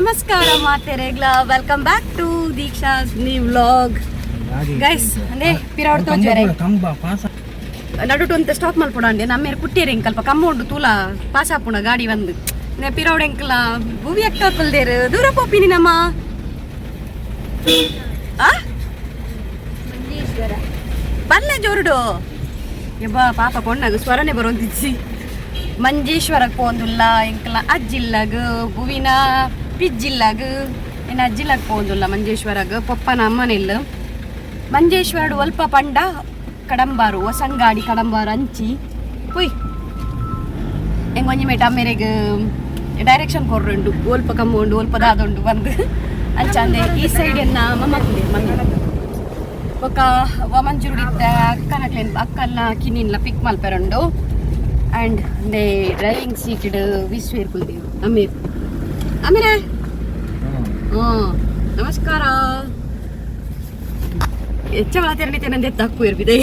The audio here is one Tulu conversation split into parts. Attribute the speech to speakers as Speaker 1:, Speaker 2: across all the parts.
Speaker 1: ನಮಸ್ಕಾರ ಮಾತೆರೆಗ್ಲ. Welcome back to Deeksha's new vlog. Guys, ಅಂದೆ ಪಿರವಡ್ ತೋಜುವೆರೆ.
Speaker 2: ಕಂಬ ಪಾಸ.
Speaker 1: ನಡುಟು ಅಂತ ಸ್ಟಾಪ್ ಮಲ್ಪೊಡಂಡೆ. ನಮ್ಮೇರ್ ಕುಟ್ಟಿಯರ್ ಎಂಕಲ್ಪ ಕಮ್ಮ ಉಂಡು ತೂಲ ಪಾಸ್ ಆಪುಣ ಗಾಡಿ ಬಂದು. ನೆ ಪಿರವಡ್ ಎಂಕಲ ಭೂವಿ ಅಕ್ಕ ಕುಲ್ದೇರು. ದೂರ ಪೋಪಿನಿ ನಮ್ಮ ಆ ಬಲ್ಲೆ ಜೋರುಡು. ಯಬ್ಬಾ, ಪಾಪ ಕೊಂಡಾಗ ಸ್ವರನೆ ಬರೋಂತಿಜ್ಜಿ. ಮಂಜೇಶ್ವರಕ್ಕೆ ಪೋಂದುಲ್ಲ ಎಂಕಲ ಅಜ್ಜಿಲ್ಲಗ್, ಬುವಿನ ಪಿಜ್ಜಿಲ್ಲಗ್. ಇನ್ನು ಅಜ್ಜಿಲ್ಲಗ್ ಪೋಂದುಲ್ಲ ಮಂಜೇಶ್ವರಗ್. ಪೊಪ್ಪನ ಅಮ್ಮನಿಲ್ಲ. ಮಂಜೇಶ್ವರಡು ಒಲ್ಪ ಪಂಡ ಕಡಂಬಾರು, ಹೊಸಂಗಾಡಿ ಕಡಂಬಾರು ಅಂಚಿ. ಪುಯ್ ಎಂಗ್ ಒಂಜಿ ಮೇಟ ಅಮ್ಮೆರೆಗ್ ಡೈರೆಕ್ಷನ್ ಕೊರ್ರುಂಡು, ಒಲ್ಪ ಕಮ್ಮು ಉಂಡು, ಒಲ್ಪ ದಾದುಂಡು ಬಂದು. ಅಂಚ ಅಂದೆ ಈ ಸೈಡ್ ಎನ್ನ ಮಮ್ಮಕ್ಕುಂಡೆ ಮಮ್ಮಿ ಬೊಕ್ಕ ವಾಮಂಜೂರುಡಿತ್ತ ಅಕ್ಕನಕ್ಲೇನ್ ಅಕ್ಕಲ್ನ ಕಿನ್ನಿನ್ಲ ಪಿಕ್ ಮಲ್ಪೆರುಂಡು. ಆ್ಯಂಡ್ they driving seated ವಿಶ್ವೇರ್ ಕುಲ್ದೇವ್ ಅಮೀರ್. ಅಮೀರ, ಹ್ಞೂ, ನಮಸ್ಕಾರ. ಹೆಚ್ಚ ಮಾತಾಡ್ಲಿಕ್ಕೆ ನಂದು ಎತ್ತಾಕು ಇರ್ಬಿದೆ.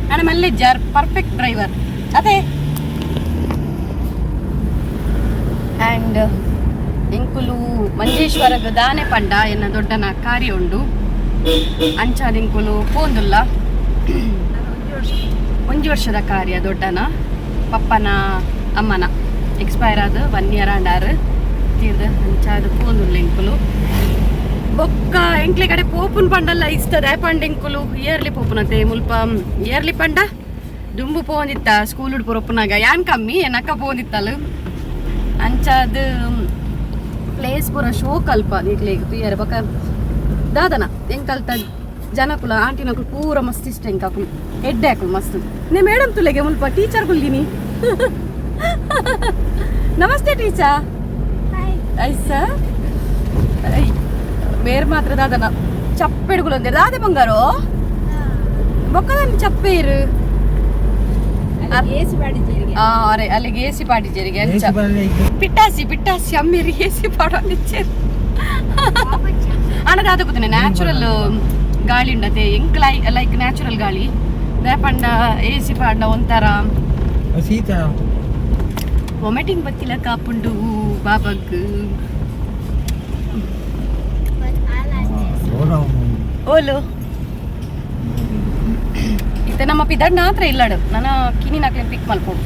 Speaker 1: ನಾನು ಮಲ್ಲೆ ಜಾರ್ ಪರ್ಫೆಕ್ಟ್ ಡ್ರೈವರ್ ಅದೇ. ಆ್ಯಂಡ್ ಎಂಕುಲು ಮಂಜೇಶ್ವರಗ್ ದಾನೆ ಪಂಡ ಎನ್ನ ದೊಡ್ಡನ ಕಾರ್ಯ ಉಂಡು. ಅಂಚಾದ ಎಂಕುಲು ಪೋಂದುಲ್ಲ. ಒಂಜಿ ವರ್ಷದ ಕಾರ್ಯ ದೊಡ್ಡನ. ಪಪ್ಪನ ಅಮ್ಮನ ಎಕ್ಸ್ಪೈರ್ ಆದ 1 ಇಯರ್ ಆಂಡಾರು ತೀರ್ದು. ಅಂಚಾದ ಪೋಂದುಲ್ಲ ಎಂಕುಲು. ಬೊಕ್ಕ ಎಂಕ್ಲೆ ಕಡೆ ಪೋಪುನ್ ಪಂಡಲ್ಲ ಇಸ್ತದ ಪಂಡ ಎಂಕುಲು ಇಯರ್ಲಿ ಪೋಪುನತೆ ಮುಲ್ಪ. ಇಯರ್ಲಿ ಪಂಡ ದುಂಬು ಪೋಂದಿತ್ತ ಸ್ಕೂಲ್ ಪೊರೊಪ್ಪುನಾಗ. ಯಾನ್ ಕಮ್ಮಿ, ಎನ್ನಕ್ಕ ಪೋಂದಿತ್ತಲು. ಅಂಚಾದ ಪ್ಲೇಸ್ ಪೂರ ಶೋಕ್ ಅಲ್ಪ ನಿಕ್ಲೆಗ್ ತೂಯರೆ. ಬೊಕ್ಕ ದಾದನ ಎಂಕಲ್ತ ಜನಕುಲ ಆಂಟಿನಕುಲು ಪೂರ ಮಸ್ತ್ ಇಷ್ಟ ಎಂಕಾಕುಲು, ಎಡ್ಡೆ ಆಕುಲು ಮಸ್ತ್. ನೇ ಮೇಡಮ್ ತುಲೆಗೆ ಮುಲ್ಪ ಟೀಚರ್ ಕುಲ್ಲಿನಿ. ನಮಸ್ತೆ ಟೀಚರ್. ಐಸ ಬೇರೆ ಮಾತ್ರ ದಾದನ ಚಪ್ಪೆಡುಗುಲು ಅಂದೆ ದಾದೆ ಬಂಗಾರು ಬೊಕ್ಕದನ್ನ ಚಪ್ಪೇರು. ಅರೆ, ಅಲ್ಲಿಗೆ ಏಸಿ ಪಾಡಿಜೇರಿಗೆ ಅಂಚ ಪಿಟ್ಟಾಸಿ ಪಿಟ್ಟಾಸಿ ಅಮ್ಮೇರಿ ಏಸಿ ಪಾಡೊಂದಿಚ್ಚೇರು. ಅಣ್ಣ ದಾದ ಕೂತನೆ ನ್ಯಾಚುರಲ್ ಗಾಳಿ ಉಂಡತೆ ಎಂಕ್ ಲೈಕ್ ನ್ಯಾಚುರಲ್ ಗಾಳಿ ಪಂಡ ಏಸಿ ಪಾಂಡ ಒಂಥರ
Speaker 2: ಶೀತ.
Speaker 1: ವಾಮಿಟಿಂಗ್ ಬತ್ತಿಲ್ಲ ಕಾಪುಂಡು ಬಾಬಗ್. ಓಲು ಇತ್ತೆ ನಮ್ಮ ಪಿದಡ್ನ ಮಾತ್ರ ಇಲ್ಲಡು. ನನ್ನ ಕಿನಿನಾಕ್ಲೆ ಪಿಕ್ ಮಲ್ಪೊಡು.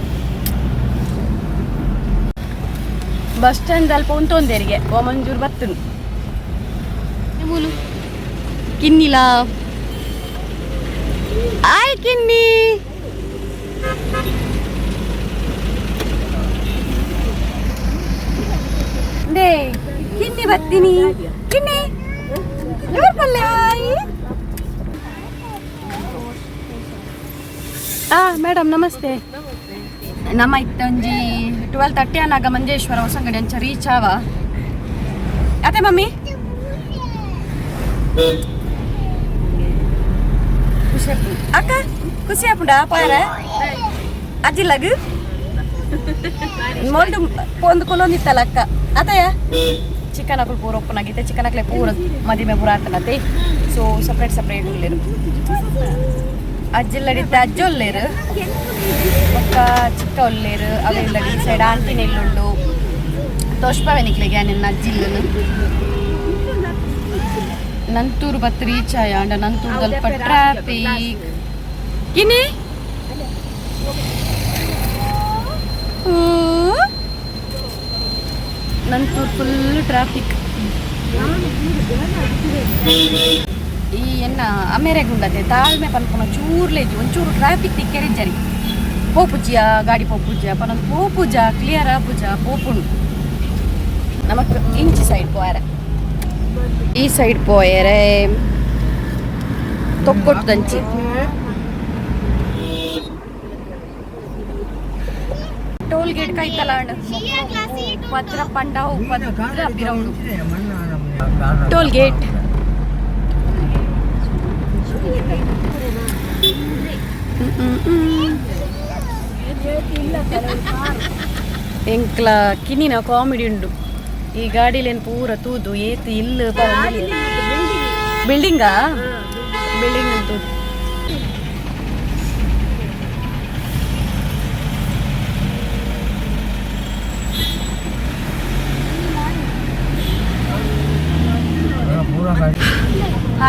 Speaker 1: ಬಸ್ ಸ್ಟ್ಯಾಂಡ್ ಅಲ್ಪ ಉಂತೊಂದೇರಿಗೆ ಓಮಂಜೂರು ಬತ್ತುನು ಮೂಲು. ಕಿನ್ನಿಲ ಆಯ್ ಕಿನ್ನಿ. They ಕಿನ್ನಿ ಬತ್ತೀನಿ. ಕಿನ್ನಿ ಇವ್ರು ಪಲ್ಲೆ ಆಯ್. ಆ ಮೇಡಮ್ ನಮಸ್ತೆ. ನಮ್ಮ ಇತ್ತೊಂಜಿ 12:30 ಅನ್ನಾಗ ಮಂಜೇಶ್ವರ ಹೊಸಂಗಡಿ ಅಂಚ ರೀಚ್ ಆವ ಅದೇ. ಮಮ್ಮಿ ಖುಷಿ ಆಪುಂಡು. ಅಕ್ಕ ಖುಷಿ ಆಪುಂಡ ಪಾರ ಅಜ್ಜಿಲ್ಲಗ್? ಮೊಲ್ದು ಪೊಂದು ಕೊಲೊಂದಿತ್ತಲ್ಲ ಅಕ್ಕ ಅತಯ. ಚಿಕನ್ ಅಕುಲು ಪೂರ ಒಪ್ಪುನಾಗಿತ್ತೆ. ಚಿಕನ್ ಅಕ್ಲೆ ಪೂರ ಮದಿಮೆ ಪೂರ ಆತನತೆ. ಸೊ ಸಪ್ರೇಟ್ ಸಪ್ರೇಟ್ ಉಲ್ಲೇರು. ಅಜ್ಜಿಲ್ಲಡಿತ್ತ ಅಜ್ಜ ಉಲ್ಲೇರು, ಬೊಕ್ಕ ಚಿಕ್ಕ ಉಲ್ಲೇರು. ಅವೆಲ್ಲಡಿ ಈ ಸೈಡ್ ಆಂಟಿನ ಇಲ್ಲುಂಡು. ತೋಷ್ಪವೆನಿಕ್ಲೆಗೆ ನಿನ್ನ ಅಜ್ಜಿಲ್ಲನು. ನಂತೂರು ಬತ್ ರೀಚ್ ಆಯ. ಅಂಡ ನಂತೂರು ದಲ್ಪ ಟ್ರಾಫಿಕ್. ಕಿನಿ ನಂತೂರು ಫುಲ್ ಟ್ರಾಫಿಕ್. ಈ ಎನ್ನ ಅಮೇರೆಗುಂಡತೆ ತಾಳ್ಮೆ ಪನ್ಪುನ ಚೂರ್ಲೇಜಿ. ಒಂಚೂರು ಟ್ರಾಫಿಕ್ ತಿಕ್ಕೆರೆ ಜರಿ ಪೋಪುಜಿಯ ಗಾಡಿ ಪೋಪುಜ ಪನೊಂದು ಪೋಪುಜ ಕ್ಲಿಯರ್ ಆಪುಜ ಪೋಪುಂಡು. ನಮಕ್ ಇಂಚಿ ಸೈಡ್ ಪೋಯರೆ, ಈ ಸೈಡ್ ಪೋಯರೆ ತೊಕ್ಕೊಟ್ಟದಂಚಿ ಟೋಲ್ ಗೇಟ್ ಕೈತಲ. ಪತ್ರ ಪಂಡ ಪತ್ರ ಬಿರೌಂಡು ಟೋಲ್ ಗೇಟ್. ಎಂಕ್ಲ ಕಿನ್ನಿನ ಕಾಮಿಡಿ ಉಂಡು. ಈ ಗಾಡಿಲೇನು ಪೂರ ತೂದು ಏತ್ ಇಲ್ಲು ಬಿಲ್ಡಿಂಗಾ ಬಿಲ್ಡಿಂಗ್ ತೂದು.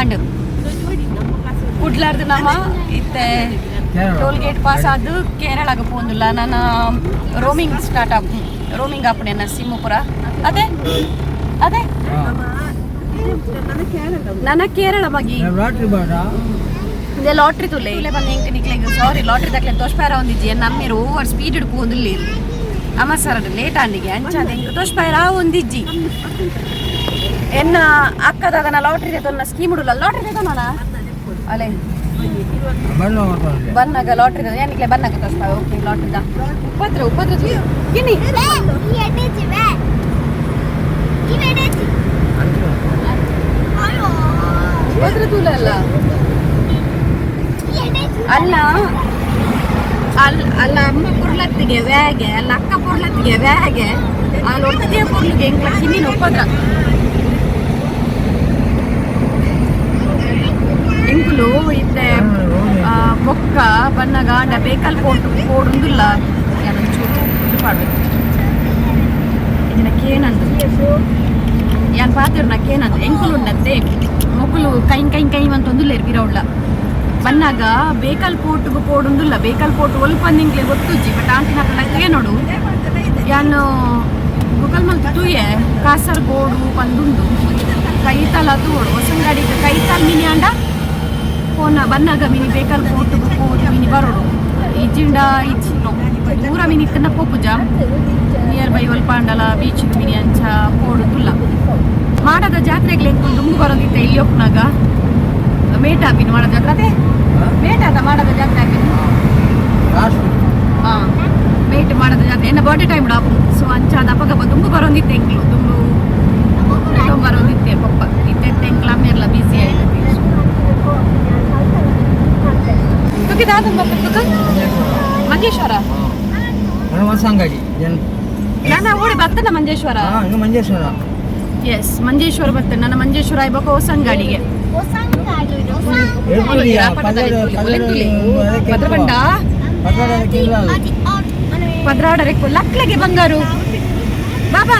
Speaker 1: ಅಂಡ್ ಕುಡ್ಲಾರ್ದು ನಮ್ಮ ಇತ್ತೆ ಟೋಲ್ ಗೇಟ್ ಪಾಸ್ ಆದ್ ಕೇರಳಗ್ ಪೋಂದುಲ್ಲ. ನನ್ನ ರೋಮಿಂಗ್ ಸ್ಟಾರ್ಟ್ ಆಪ್, ರೋಮಿಂಗ್ ಆಪುಂಡು ಎನ್ನ ಸಿಮ್ ಪೂರ. ಅದೇ ಅದೇ ನನ್ನ ಕೇರಳ ಮಗಿ.
Speaker 2: ಲಾಟ್ರಿ ಬೇಡ.
Speaker 1: ಇದೆ ಲಾಟ್ರಿ ತುಲೆ ತುಲೆ ಬಂದು ಎಂಕ್ ನಿಕ್ಲೆಗ್ ಸಾರಿ, ಲಾಟ್ರಿ ದಕ್ಲೆ ತೋಷ್ಪಾರ ಒಂದಿಜ್ಜಿ. ನಮ್ಮಿರು ಓವರ್ ಸ್ಪೀಡ್ ಪೋಂದುಲ್ಲೇರು ಅಮ್ಮ ಸರ್, ಲೇಟ್ ಆಂಡಿಗೆ. ಅಂಚಾದ ಎಂಕ್ ತೋಷ್ಪಾರ ಒಂದಿಜ್ಜಿ. ಎನ್ನ ಅಕ್ಕದಾಗ ಲಾಟ್ರಿ ತೋನ್ನ ಸ್ಕೀಮ್ ಉಡುಲ್ಲ. ಲಾಟ್ರಿ ತೋನ ಅಲೆ.
Speaker 2: ಬಣ್ಣ ಮಾತಾಡಲಿ.
Speaker 1: ಬನ್ನಾಗ ಲಾಟ್ರಿ ಏನಿಕ್ಲೆ ಬನ್ನಾಗ ತೋಷ್ಪಾಯ. ಓಕೆ, ಲಾಟ್ರಿದ ಉಪದ್ರ ಉಪದ್ರ ಗಿನಿ. ಉಪದ್ರ ತೂಲಲ್ಲ ಅಲ್ಲ ಅಲ್ಲ ಅಲ್ಲ, ಅಮ್ಮ ಪುರ್ಲತ್ತಿಗೆ ವ್ಯಾಗೆ ಅಲ್ಲ, ಅಕ್ಕ ಪುರ್ಲತ್ತಿಗೆ ವ್ಯಾಗೆ ಅಲ್ಲಿ ಒಟ್ಟಿಗೆ ಪುರ್ಲಿಗೆ ಎಂಕ್ಲ ಕಿನ್ನಿನ ಉಪದ್ರ. ಎಂಕುಲು ಇತ್ತೆ ಬೊಕ್ಕ ಬನ್ನಗ ಅಂಡ ಬೇಕಲ್ ಪೋಟು ಪೋಡುಂದುಲ್ಲ. ಚೂರು ಇದು ಪಾಡ್ಬೇಕು ಇದನ್ನ ಕೇನಂದು ಯಾನ್ ಪಾತಿರ್ನ ಕೇನಂದು. ಎಂಕುಲು ಉಂಡತ್ತೆ, ಮೊಕುಲು ಕೈ ಕೈ ಕೈ ಅಂತ ಒಂದುಲ್ಲೇರು ಬಿರೌಡ್ಲ. ಬನ್ನಾಗ ಬೇಕಲ್ ಪೋಟುಗು ಪೋಡುಂದುಲ್ಲ. ಬೇಕಲ್ ಪೋಟು ಒಲ್ಪ ನಿಂಗ್ಲೆ ಗೊತ್ತುಜ್ಜಿ, ಬಟ್ ಆಂಟಿನ ನೋಡು, ಯಾನು ಗೂಗಲ್ ಮಲ್ತ್ ತೂಯೆ. ಕಾಸರಗೋಡು ಪಂದುಂಡು, ಕೈತಾಲ ತೂಡು, ಹೊಸಂಗಡಿ ಕೈತಾಲ್ ಮಿನಿ ಅಂಡ ಫೋನ ಬನ್ನಾಗ ಮಿನಿ ಬೇಕಲ್ ಪೋಟುಗು ಪೋದು ಮಿನಿ ಬರೋಡು. ಇಜ್ಜಿಂಡ ಇಜ್ಜಿ ದೂರ ಮಿನಿ ಇತ್ತನ ಪೋಪುಜ. ನಿಯರ್ ಬೈ ಒಲ್ಪ ಅಂಡಲ ಬೀಚ್ ಮಿನಿ ಅಂಚ ಪೋಡು ತುಲ್ಲ. ಮಾಡದ ಜಾತ್ರೆಗೆ ಎಂಕುಲು ದುಂಬು ಬರೋದಿತ್ತ. ಇಲ್ಲಿ ಒಪ್ಪನಾಗ ಮೇಟ್ ಆಪಿನ ಮಾಡದ ಜಾತ್ರೆ ಅದೇ ಮೇಟ್ ಆದ ಮಾಡದ ಜಾತ್ರೆ ಆಪಿನ.
Speaker 2: ಲಾಸ್ಟ್.
Speaker 1: ಹಾ, ಮೇಟ್ ಮಾಡದ ಜಾತ್ರೆ ಎನ್ನ ಬರ್ಡೇ ಟೈಮ್ ಆಪು. ಸೊ ಅಂಚಾದ ಅಪಗ ದುಂಬು ಬರೋದಿತ್ತೆ ಎಂಕ್ಲು, ದುಂಬು ಬರೋದಿತ್ತೆ ಪಪ್ಪ. ಇತ್ತೆ ಎಂಕ್ಲ ಅಮ್ಮೆರ್ಲ ಬಿಸಿ ಆಯ್ತು. ತುಕಿ ದಾದನ್ ಬರ್ತದೆ ಮಂಜೇಶ್ವರ.
Speaker 2: ನಾನು ಹೊಸಂಗಡಿ ಜನ.
Speaker 1: ನಾನು ಓಡಿ ಬರ್ತೇನೆ ಮಂಜೇಶ್ವರ.
Speaker 2: ಹಾಂ, ಇನ್ನು ಮಂಜೇಶ್ವರ.
Speaker 1: ಎಸ್, ಮಂಜೇಶ್ವರ ಬರ್ತೇನೆ ನಾನು. ಮಂಜೇಶ್ವರ ಆಯ್ಬೇಕು ಹೊಸಂಗಾಡಿಗೆ. ಭದ್ರಬಂಡ ಪದ್ರಾಡರೆಕ್ಕು ಲಕ್ಲೆಗೆ ಬಂಗಾರು ಬಾಬಾ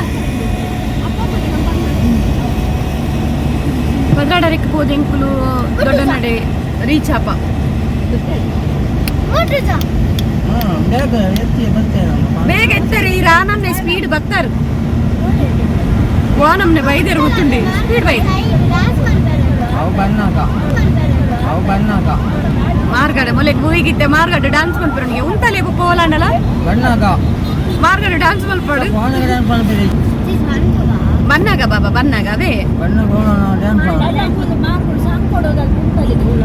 Speaker 1: ಪದ್ರಾಡರೆಕ್ಕು ಪೋದು ಎಂಕುಲು ದೊಡ್ಡ ನಡೆ ರೀಚ್ ಆಪ.
Speaker 2: ಬೇಗ ಎತ್ತಿ ಬರ್ತೇನೆ.
Speaker 1: ಬೇಗ ಎತ್ತರಿ ರಾನಮ್ನೆ ಸ್ಪೀಡ್ ಬರ್ತಾರು. ವಾ ನಮ್ನೆ ಬೈದೇರು ಗೊತ್ತುಂಡಿ ಸ್ಪೀಡ್ ಬೈ.
Speaker 2: ಅವು ಬಣ್ಣಾಗ ಅವು ಬಣ್ಣಾಗ.
Speaker 1: ಮಾರ್ಗಡೆ ಮೊಲೆ ಮೂವಿಗಿತ್ತೆ ಮಾರ್ಗಡೆ ಡಾನ್ಸ್ ಮಲ್ಪರಣಿಗೆ ಉಂತಲೆ ಪೋಲಾಂಡಲ.
Speaker 2: ಬಣ್ಣಾಗ.
Speaker 1: ಮಾರ್ಗಡೆ ಡಾನ್ಸ್ ಮಲ್ಪಡು.
Speaker 2: ಫೋನ್ ಡ್ಯಾನ್ಸ್ ಮಾಡ್ತೀರಿ.
Speaker 1: ಬನ್ನಾಗ ಬಾಬಾ, ಬನ್ನಾಗ ಅವೇ.
Speaker 2: ಬಣ್ಣ ಡ್ಯಾನ್ಸ್.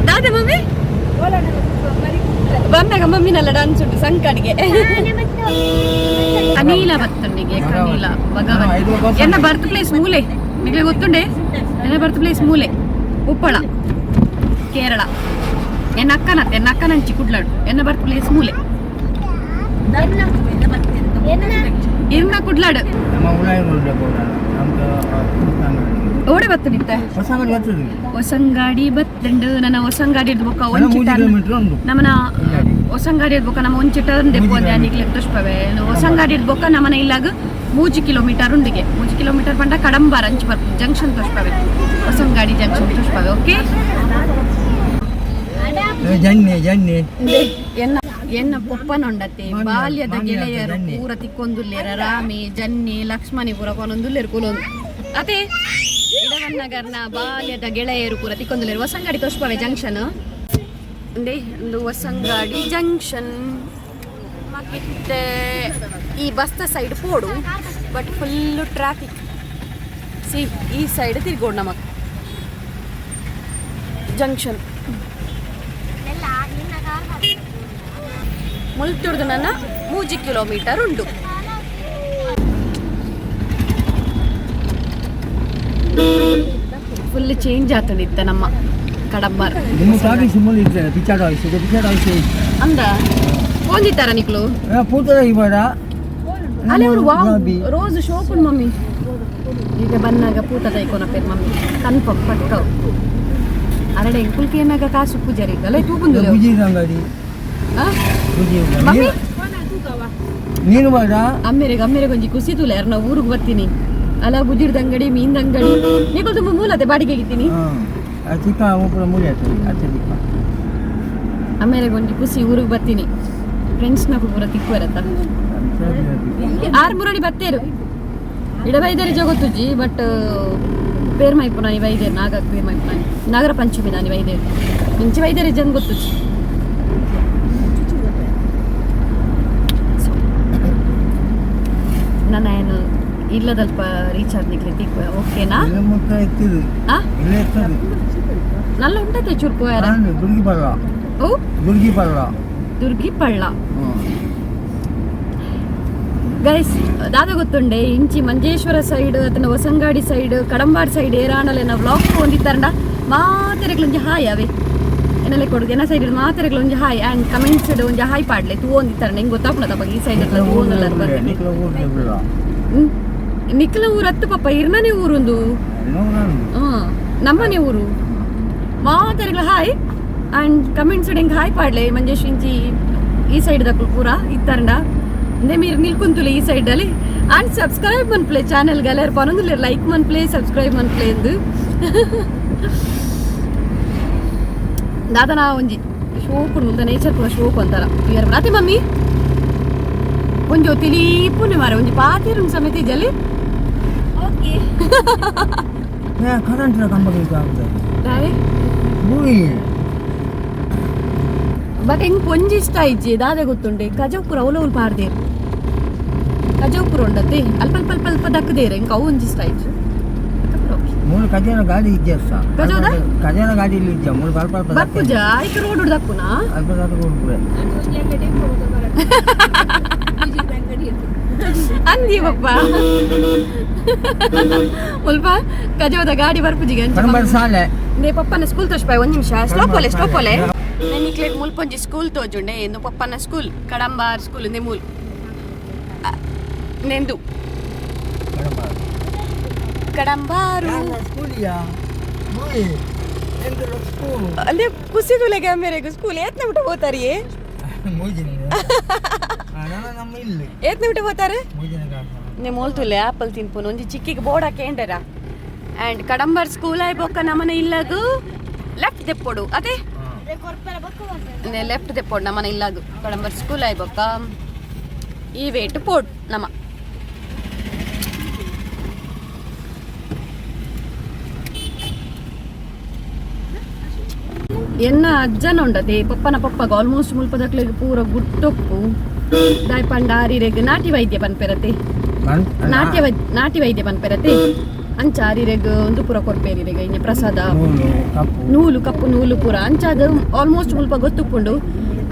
Speaker 1: ದಾದೆ ಮಮ್ಮಿ, ಬಂದಾಗ ಮಮ್ಮಿನೆಲ್ಲ ಡಾನ್ಸ್ ಉಂಟು ಸಂಕಡಿಗೆ. ಅನಿಲ ಬತ್ತುಂಡಿಗೆ ಕನೀಲ ಭಗವತಿ. ಎನ್ನ ಬರ್ತ್ ಪ್ಲೇಸ್ ಮೂಲೆ ನಿಮಗೆ ಗೊತ್ತುಂಡೆ. ಎನ್ನ ಬರ್ತ್ ಪ್ಲೇಸ್ ಮೂಲೆ ಉಪ್ಪಳ, ಕೇರಳ. ಎನ್ನ ಅಕ್ಕನ ಎನ್ನ ಅಕ್ಕನಂಚಿ ಕುಡ್ಲಾಡು. ಎನ್ನ ಬರ್ತ್ ಪ್ಲೇಸ್ ಮೂಲೆ ಇರ್ನ ಕುಡ್ಲಾಡು.
Speaker 2: ನಮ್ಮ ಉಳಾಯಿ ನಮ್ದು.
Speaker 1: ಓಡೆ ಬತ್ತು ನಿತ್ತೆ?
Speaker 2: ಹೊಸಂಗಡಿ ಬರ್ತದೆ.
Speaker 1: ಹೊಸಂಗಾಡಿ ಬತ್ತಂಡು. ನನ್ನ ಹೊಸಂಗಾಡಿ ಬೊಕ್ಕ
Speaker 2: 3
Speaker 1: ಒಂಚಿ
Speaker 2: ಕಿಲೋಮೀಟರ್ ಉಂಟು.
Speaker 1: ನಮ್ಮನ ಹೊಸಂಗಾಡಿ ಬೊಕ್ಕ ನಮ್ಮ ಒಂಚಿ ಟರ್ನ್ ದೆಪ್ಪು ಅಂದೆ ನಿಕ್ಲೆ ತೋಷ್ಪವೆ. ಹೊಸಂಗಾಡಿ ಬೊಕ್ಕ ನಮ್ಮನ ಇಲ್ಲಾಗ 3 ಕಿಲೋಮೀಟರ್ ಉಂಡಿಗೆ. 3 ಕಿಲೋಮೀಟರ್ ಪಂಡ ಕಡಂಬಾರ್ ಅಂಚು ಬರ್ಪು. ಜಂಕ್ಷನ್ ತೋಷ್ಪವೆ, ಹೊಸಂಗಾಡಿ ಜಂಕ್ಷನ್ ತೋಷ್ಪವೆ. ಓಕೆ.
Speaker 2: ಜನ್ನೆ ಜನ್ನೆ.
Speaker 1: ಎನ್ನ ಎನ್ನ ಪೊಪ್ಪನೊಂಡತೆ ಬಾಲ್ಯದ ಗೆಳೆಯರು
Speaker 2: ಜನ್ನಿ.
Speaker 1: ಪೂರ ತಿಕ್ಕೊಂದುಲ್ಲೇರ. ರಾಮಿ ಜನ್ನಿ ಲಕ್ಷ್ಮಣಿ ಪೂರ ಕೊನೊಂದುಲ್ಲೇರು ಕುಲೊಂದು ಅದೇ ಇಡವನ್ನಗರ್ನ ಬಾಲ್ಯದ ಗೆಳೆಯರು ಪೂರ ತಿಕ್ಕೊಂದುಲ್ಲೇರು. ಹೊಸಂಗಾಡಿ ತೋಷ್ಪವೆ ಜಂಕ್ಷನ್ ಉಂಡೆ ಒಂದು ಹೊಸಂಗಾಡಿ ಜಂಕ್ಷನ್. ಮತ್ತೆ ಈ ಬಸ್ತ ಸೈಡ್ ಪೋಡು, ಬಟ್ ಫುಲ್ಲು ಟ್ರಾಫಿಕ್. ಸಿ, ಈ ಸೈಡ್ ತಿರ್ಗೋಡು ನಮಕ್ ಜಂಕ್ಷನ್. ಮುಲ್ತುರ್ದು ನನ್ನ 3 ಕಿಲೋಮೀಟರ್ ಉಂಟು. ಫುಲ್ ಚೇಂಜ್ ಆತಂದಿತ್ತ ನಮ್ಮ ಕಡಂಬಾರ್.
Speaker 2: ನಿಮ್ಮ ಟ್ರಾಫಿಕ್ ಸಿಂಬಲ್ ಇರ್ತದೆ, ಪಿಚಾಡ ಆಫೀಸ್, ಪಿಚಾಡ ಆಫೀಸ್.
Speaker 1: ಅಂದ ಪೋಂದಿತ್ತಾರ ನಿಕ್ಲು?
Speaker 2: ಪೂತದ ಇವಾಡ.
Speaker 1: ಅಲ್ಲೇ ಅವರು ವಾವ್ ರೋಸ್ ಶೋಪುನ್ ಮಮ್ಮಿ. ಈಗ ಬನ್ನಾಗ ಪೂತ ತೈಕೋನ ಪೇರ್ ಮಮ್ಮಿ, ಕನ್ಫರ್ಮ್ ಪಕ್ಕ. ಅರಡೆ ಎಂಕುಲ್ಕೆ ಏನಾಗ ಕಾಸು ಪೂಜಾರಿ ಅಲ್ಲೇ ತೂಪುಂದು.
Speaker 2: ಬುಜಿ ಅಂಗಡಿ. ಬುಜಿ.
Speaker 1: ಮಮ್ಮಿ.
Speaker 2: ನೀನು ಬೇಡ.
Speaker 1: ಅಮ್ಮೆರೆಗೆ ಅಮ್ಮೆರೆಗೆ ಒಂಜಿ ಖುಷಿ ತೂಲೆ ಯಾರು ನಾವು ಊರಿಗೆ ಬರ್ತೀನಿ ಅಲ್ಲ. ಗುಜಿರ್ದ ಅಂಗಡಿ, ಮೀನ್ದ ಅಂಗಡಿ ನಿಕುಲ್ ತುಂಬ ಮೂಲತೆ ಬಾಡಿಗೆ ಇದ್ದೀನಿ.
Speaker 2: ಹಾಂ. ಚಿಕ್ಕ ಪೂರ ಮೂಲೆ ಆಗ್ತದೆ ಅತ್ತೆ ಚಿಕ್ಕ.
Speaker 1: ಆಮೇಲೆ ಒಂಜಿ ಖುಷಿ ಊರಿಗೆ ಬರ್ತೀನಿ, ಫ್ರೆಂಡ್ಸ್ನಕು ಪೂರ ತಿಕ್ಕುವರತ್ತ. ಆರು ಮುರಳಿ ಬತ್ತೇರು ಇಡ ಬೈದೇರಿ ಜೋಗತ್ತುಜ್ಜಿ. ಬಟ್ ಪೇರ್ ಮೈಪು ನಾನಿ ವೈದೇರು, ನಾಗ ಪೇರ್ ಮೈಪು ನಾನಿ, ನಾಗರ ಪಂಚಮಿ ನಾನಿ ವೈದೇರು, ಇಂಚಿ ವೈದೇರಿ ಜನ್ ಗೊತ್ತುಜ್ಜಿ. So, ನನ್ನ ಏನು ಇಲ್ಲದಲ್ಪ ರೀಚಾರ್ಜ್ ನಿಕ್ಲೆ ತಿಕ್ಕು, ಓಕೆನಾ?
Speaker 2: ಇಲ್ಲ ಮುತ್ತ ಎತ್ತಿದು.
Speaker 1: ಆ.
Speaker 2: ಇಲ್ಲ ಎತ್ತದು.
Speaker 1: ನಲ್ಲ ಉಂಟತೆ ಚೂರು ಯಾರ.
Speaker 2: ದುರ್ಗಿ ಪಳ್ಳ.
Speaker 1: ಓ.
Speaker 2: ದುರ್ಗಿ ಪಳ್ಳ.
Speaker 1: ದುರ್ಗಿ ಪಳ್ಳ.
Speaker 2: ಹ್ಞೂ.
Speaker 1: ಗೈಸ್, ದಾದ ಗೊತ್ತುಂಡೆ, ಇಂಚಿ ಮಂಜೇಶ್ವರ ಸೈಡ್ ಅಥವಾ ಹೊಸಂಗಾಡಿ ಸೈಡ್, ಕಡಂಬಾಡ್ ಸೈಡ್ ಏರಾಣಲೆನ ವ್ಲಾಗ್ ಹೊಂದಿತ್ತಾರಂಡ ಮಾತೆರೆಗ್ಲೊಂಜಿ ಹಾಯ್ ಅವೇ ಎನ್ನಲೆ ಕೊಡುದು. ಎನ್ನ ಸೈಡ್ ಮಾತೆರೆಗ್ಲೊಂಜಿ ಹಾಯ್ ಆ್ಯಂಡ್ ಕಮೆಂಟ್ಸ್ ಒಂಜಿ ಹಾಯ್ ಪಾಡ್ಲೆ. ತೂ ಹೊಂದಿತ್ತಾರಂಡ ಹಿಂಗೆ ಗೊತ್ತಾಪುಣದ ಈ ಸೈಡ್ ತೂವೊಂದುಲ್ಲ.
Speaker 2: ನಿಕ್ಲ ಊರು ಬಿಡ.
Speaker 1: ನಿಕ್ಲ ಊರು ಹತ್ತು ಪಪ್ಪ, ಇರ್ನನೇ ಊರುಂದು. ಹ್ಮ್, ನಮ್ಮನೆ ಊರು. ಮಾತೆರೆಗ್ಲ ಹಾಯ್ ಆ್ಯಂಡ್ ಕಮೆಂಟ್ಸ್ ಹಿಂಗೆ ಹಾಯ್ ಪಾಡ್ಲೆ. ಮಂಜೇಶ್ ಇಂಚಿ ಈ ಸೈಡ್ ದಕ್ಕಲು ಪೂರ ಇತ್ತಾರಂಡ ನೇ మీరు ನಿಲ್ಕೊಂತುಲೆ ಈ ಸೈಡಲ್ಲಿ. ಆ್ಯಂಡ್ ಸಬ್ಸ್ಕ್ರೈಬ್ ಮನ್ಪ್ಲೆ ಚಾನಲ್ ಗಲೇರ್ ಪನೊಂದುಲ್ಲೆರ್, ಲೈಕ್ ಮನ್ಪ್ಲೆ, ಸಬ್ಸ್ಕ್ರೈಬ್ ಮನ್ಪ್ಲೆ ಎಂದು. ದಾದನ ಒಂಜಿ ಶೋಕು ಮುಲ್ತ ನೇಚರ್ ಪೂರ ಶೋಕು ಅಂತಾರ ಇಯರ್ ಅತೆ. ಮಮ್ಮಿ ಒಂಜಿ ತಿಲೀಪುನೆ ಮಾರೆ, ಒಂಜಿ ಪಾತಿರುನ್ ಸಮೇತ ಜಲಿ.
Speaker 3: ಓಕೆ.
Speaker 2: ಕರೆಂಟ್ ಕಂಬ ಆಗ್ತದೆ.
Speaker 1: ದಾವೆ?
Speaker 2: ಭೂಮಿ.
Speaker 1: ಬಟ್ ಹೆಂಗ್ ಒಂಜಿ ಇಷ್ಟ ಇಜ್ಜಿ, ದಾದ ಗೊತ್ತುಂಡೆ, ಕಜವ್ಪುರ ಅವಲವಲ್ ಪಾರ್ದೇರು, ಕಜವ್ಪುರ ಉಂಡತ್ತೆ, ಅಲ್ಪ ಅಲ್ಪ ಅಲ್ಪ ಅಲ್ಪ ದಕ್ಕದೇರು. ಹೆಂಗ್ ಅವು ಒಂಜಿ ಇಷ್ಟ ಇಜ್ಜಿ.
Speaker 2: ಮೂರು ಕಜಾನ ಗಾಡಿ ಇಜ್ಜ.
Speaker 1: ಕಜೋದ?
Speaker 2: ಕಜಾನ ಗಾಡಿ ಇಲ್ಲಿ ಇಜ್ಜ, ಮೂರು ಅಲ್ಪ ಅಲ್ಪ.
Speaker 1: ಬರ್ಪುಜ ಐಕ್ ರೋಡ್ ದಕ್ಕುನಾ?
Speaker 2: ಅಲ್ಪ ದಕ್ಕ ಕೊಡ್ಪುರೆ.
Speaker 1: ಅಂದಿ ಪಪ್ಪ, ಮುಲ್ಪ ಕಜೋದ ಗಾಡಿ ಬರ್ಪುಜಿಗೆ.
Speaker 2: ಕಡಂಬಾರ್ ಸಾಲೆ.
Speaker 1: ನೇ ಪಪ್ಪನ ಸ್ಕೂಲ್ ತೋಜ್ಪಾಯ್. ಒಂದ್ ನಿಮಿಷ, ಸ್ಲೋಪ್ ಒಲೆ, ಸ್ಲೋಪ್ ಒಲೆ. ನಾನು ಮುಲ್ಪೊಂಜಿ ಸ್ಕೂಲ್ ತೋಜುಂಡೆ ಎಂದು ಪಪ್ಪನ ಸ್ಕೂಲ್, ಕಡಂಬಾರ್ ಸ್ಕೂಲ್ ನೆ ಮೂಲ್ ನೆಂದು.
Speaker 2: ಕಡಂಬಾರ್.
Speaker 1: ಕಡಂಬಾರು.
Speaker 2: ಸ್ಕೂಲಿಯಾ ಭೂಮಿ ಸ್ಕೂಲ್.
Speaker 1: ಅಲ್ಲೇ ಖುಷಿ ತುಲೆಗೆ ಮೇರೆಗೆ ಸ್ಕೂಲ್ ಏತ್ನ ಬಿಟ್ಟು ಹೋತಾರಿಯೇ?
Speaker 2: ಮೂಜಿನ ನಮ್ಮ ಇಲ್ಲಿ.
Speaker 1: ಏತ್ನ ಬಿಟ್ಟು ಹೋತಾರೆ?
Speaker 2: ಮೂಜಿನ ಕಾಸ.
Speaker 1: ನೆ ಮೋಲ್ತುಲೆ ಆಪಲ್ ತಿನ್ಪುನು. ಒಂಜಿ ಚಿಕ್ಕಿಗೆ ಬೋರ್ಡ್ ಹಾಕೇಂಡರ. ಆ್ಯಂಡ್ ಕಡಂಬಾರ್ ಸ್ಕೂಲ್ ಆಯ್ ಬೊಕ್ಕ ನಮನ ಇಲ್ಲಗು ಲೆಫ್ಟ್ ದೆಪ್ಪೊಡು ಅದೇ. ಲೆಫ್ಟ್ ದೆಪ್ಪೊಡು ನಮನ ಇಲ್ಲಗು ಕಡಂಬಾರ್ ಸ್ಕೂಲ್ ಆಯ್ ಬೊಕ್ಕ ಈ ವೇಟ್ ಪೋಡ್ ನಮ. ಎನ್ನ ಅಜ್ಜನ ಉಂಡತೆ, ಪಪ್ಪನ ಪಪ್ಪಗ ಆಲ್ಮೋಸ್ಟ್ ಮುಲ್ಪದಕ್ಲೆಗ್ ಪೂರ ಗುಟ್ಟೊಪ್ಪು. ದಾಯ್ ಪಂಡ ಆರಿರೆಗ್ ನಾಟಿ ವೈದ್ಯ ಪನ್ಪೆರತೆ. ನಾಟಿ ವೈದ್ಯ ಪನ್ಪೆರತೆ, ಅಂಚ ಆರಿರೆಗ್ ಒಂದು ಪೂರ ಕೊರ್ಪೇರಿರೆಗ್ ಇನ್ನು ಪ್ರಸಾದ.
Speaker 2: ನೂಲು ಕಪ್ಪು.
Speaker 1: ನೂಲು ಕಪ್ಪು ನೂಲು ಪೂರ ಅಂಚಾದ ಆಲ್ಮೋಸ್ಟ್ ಮುಲ್ಪ ಗೊತ್ತುಪ್ಪುಂಡು.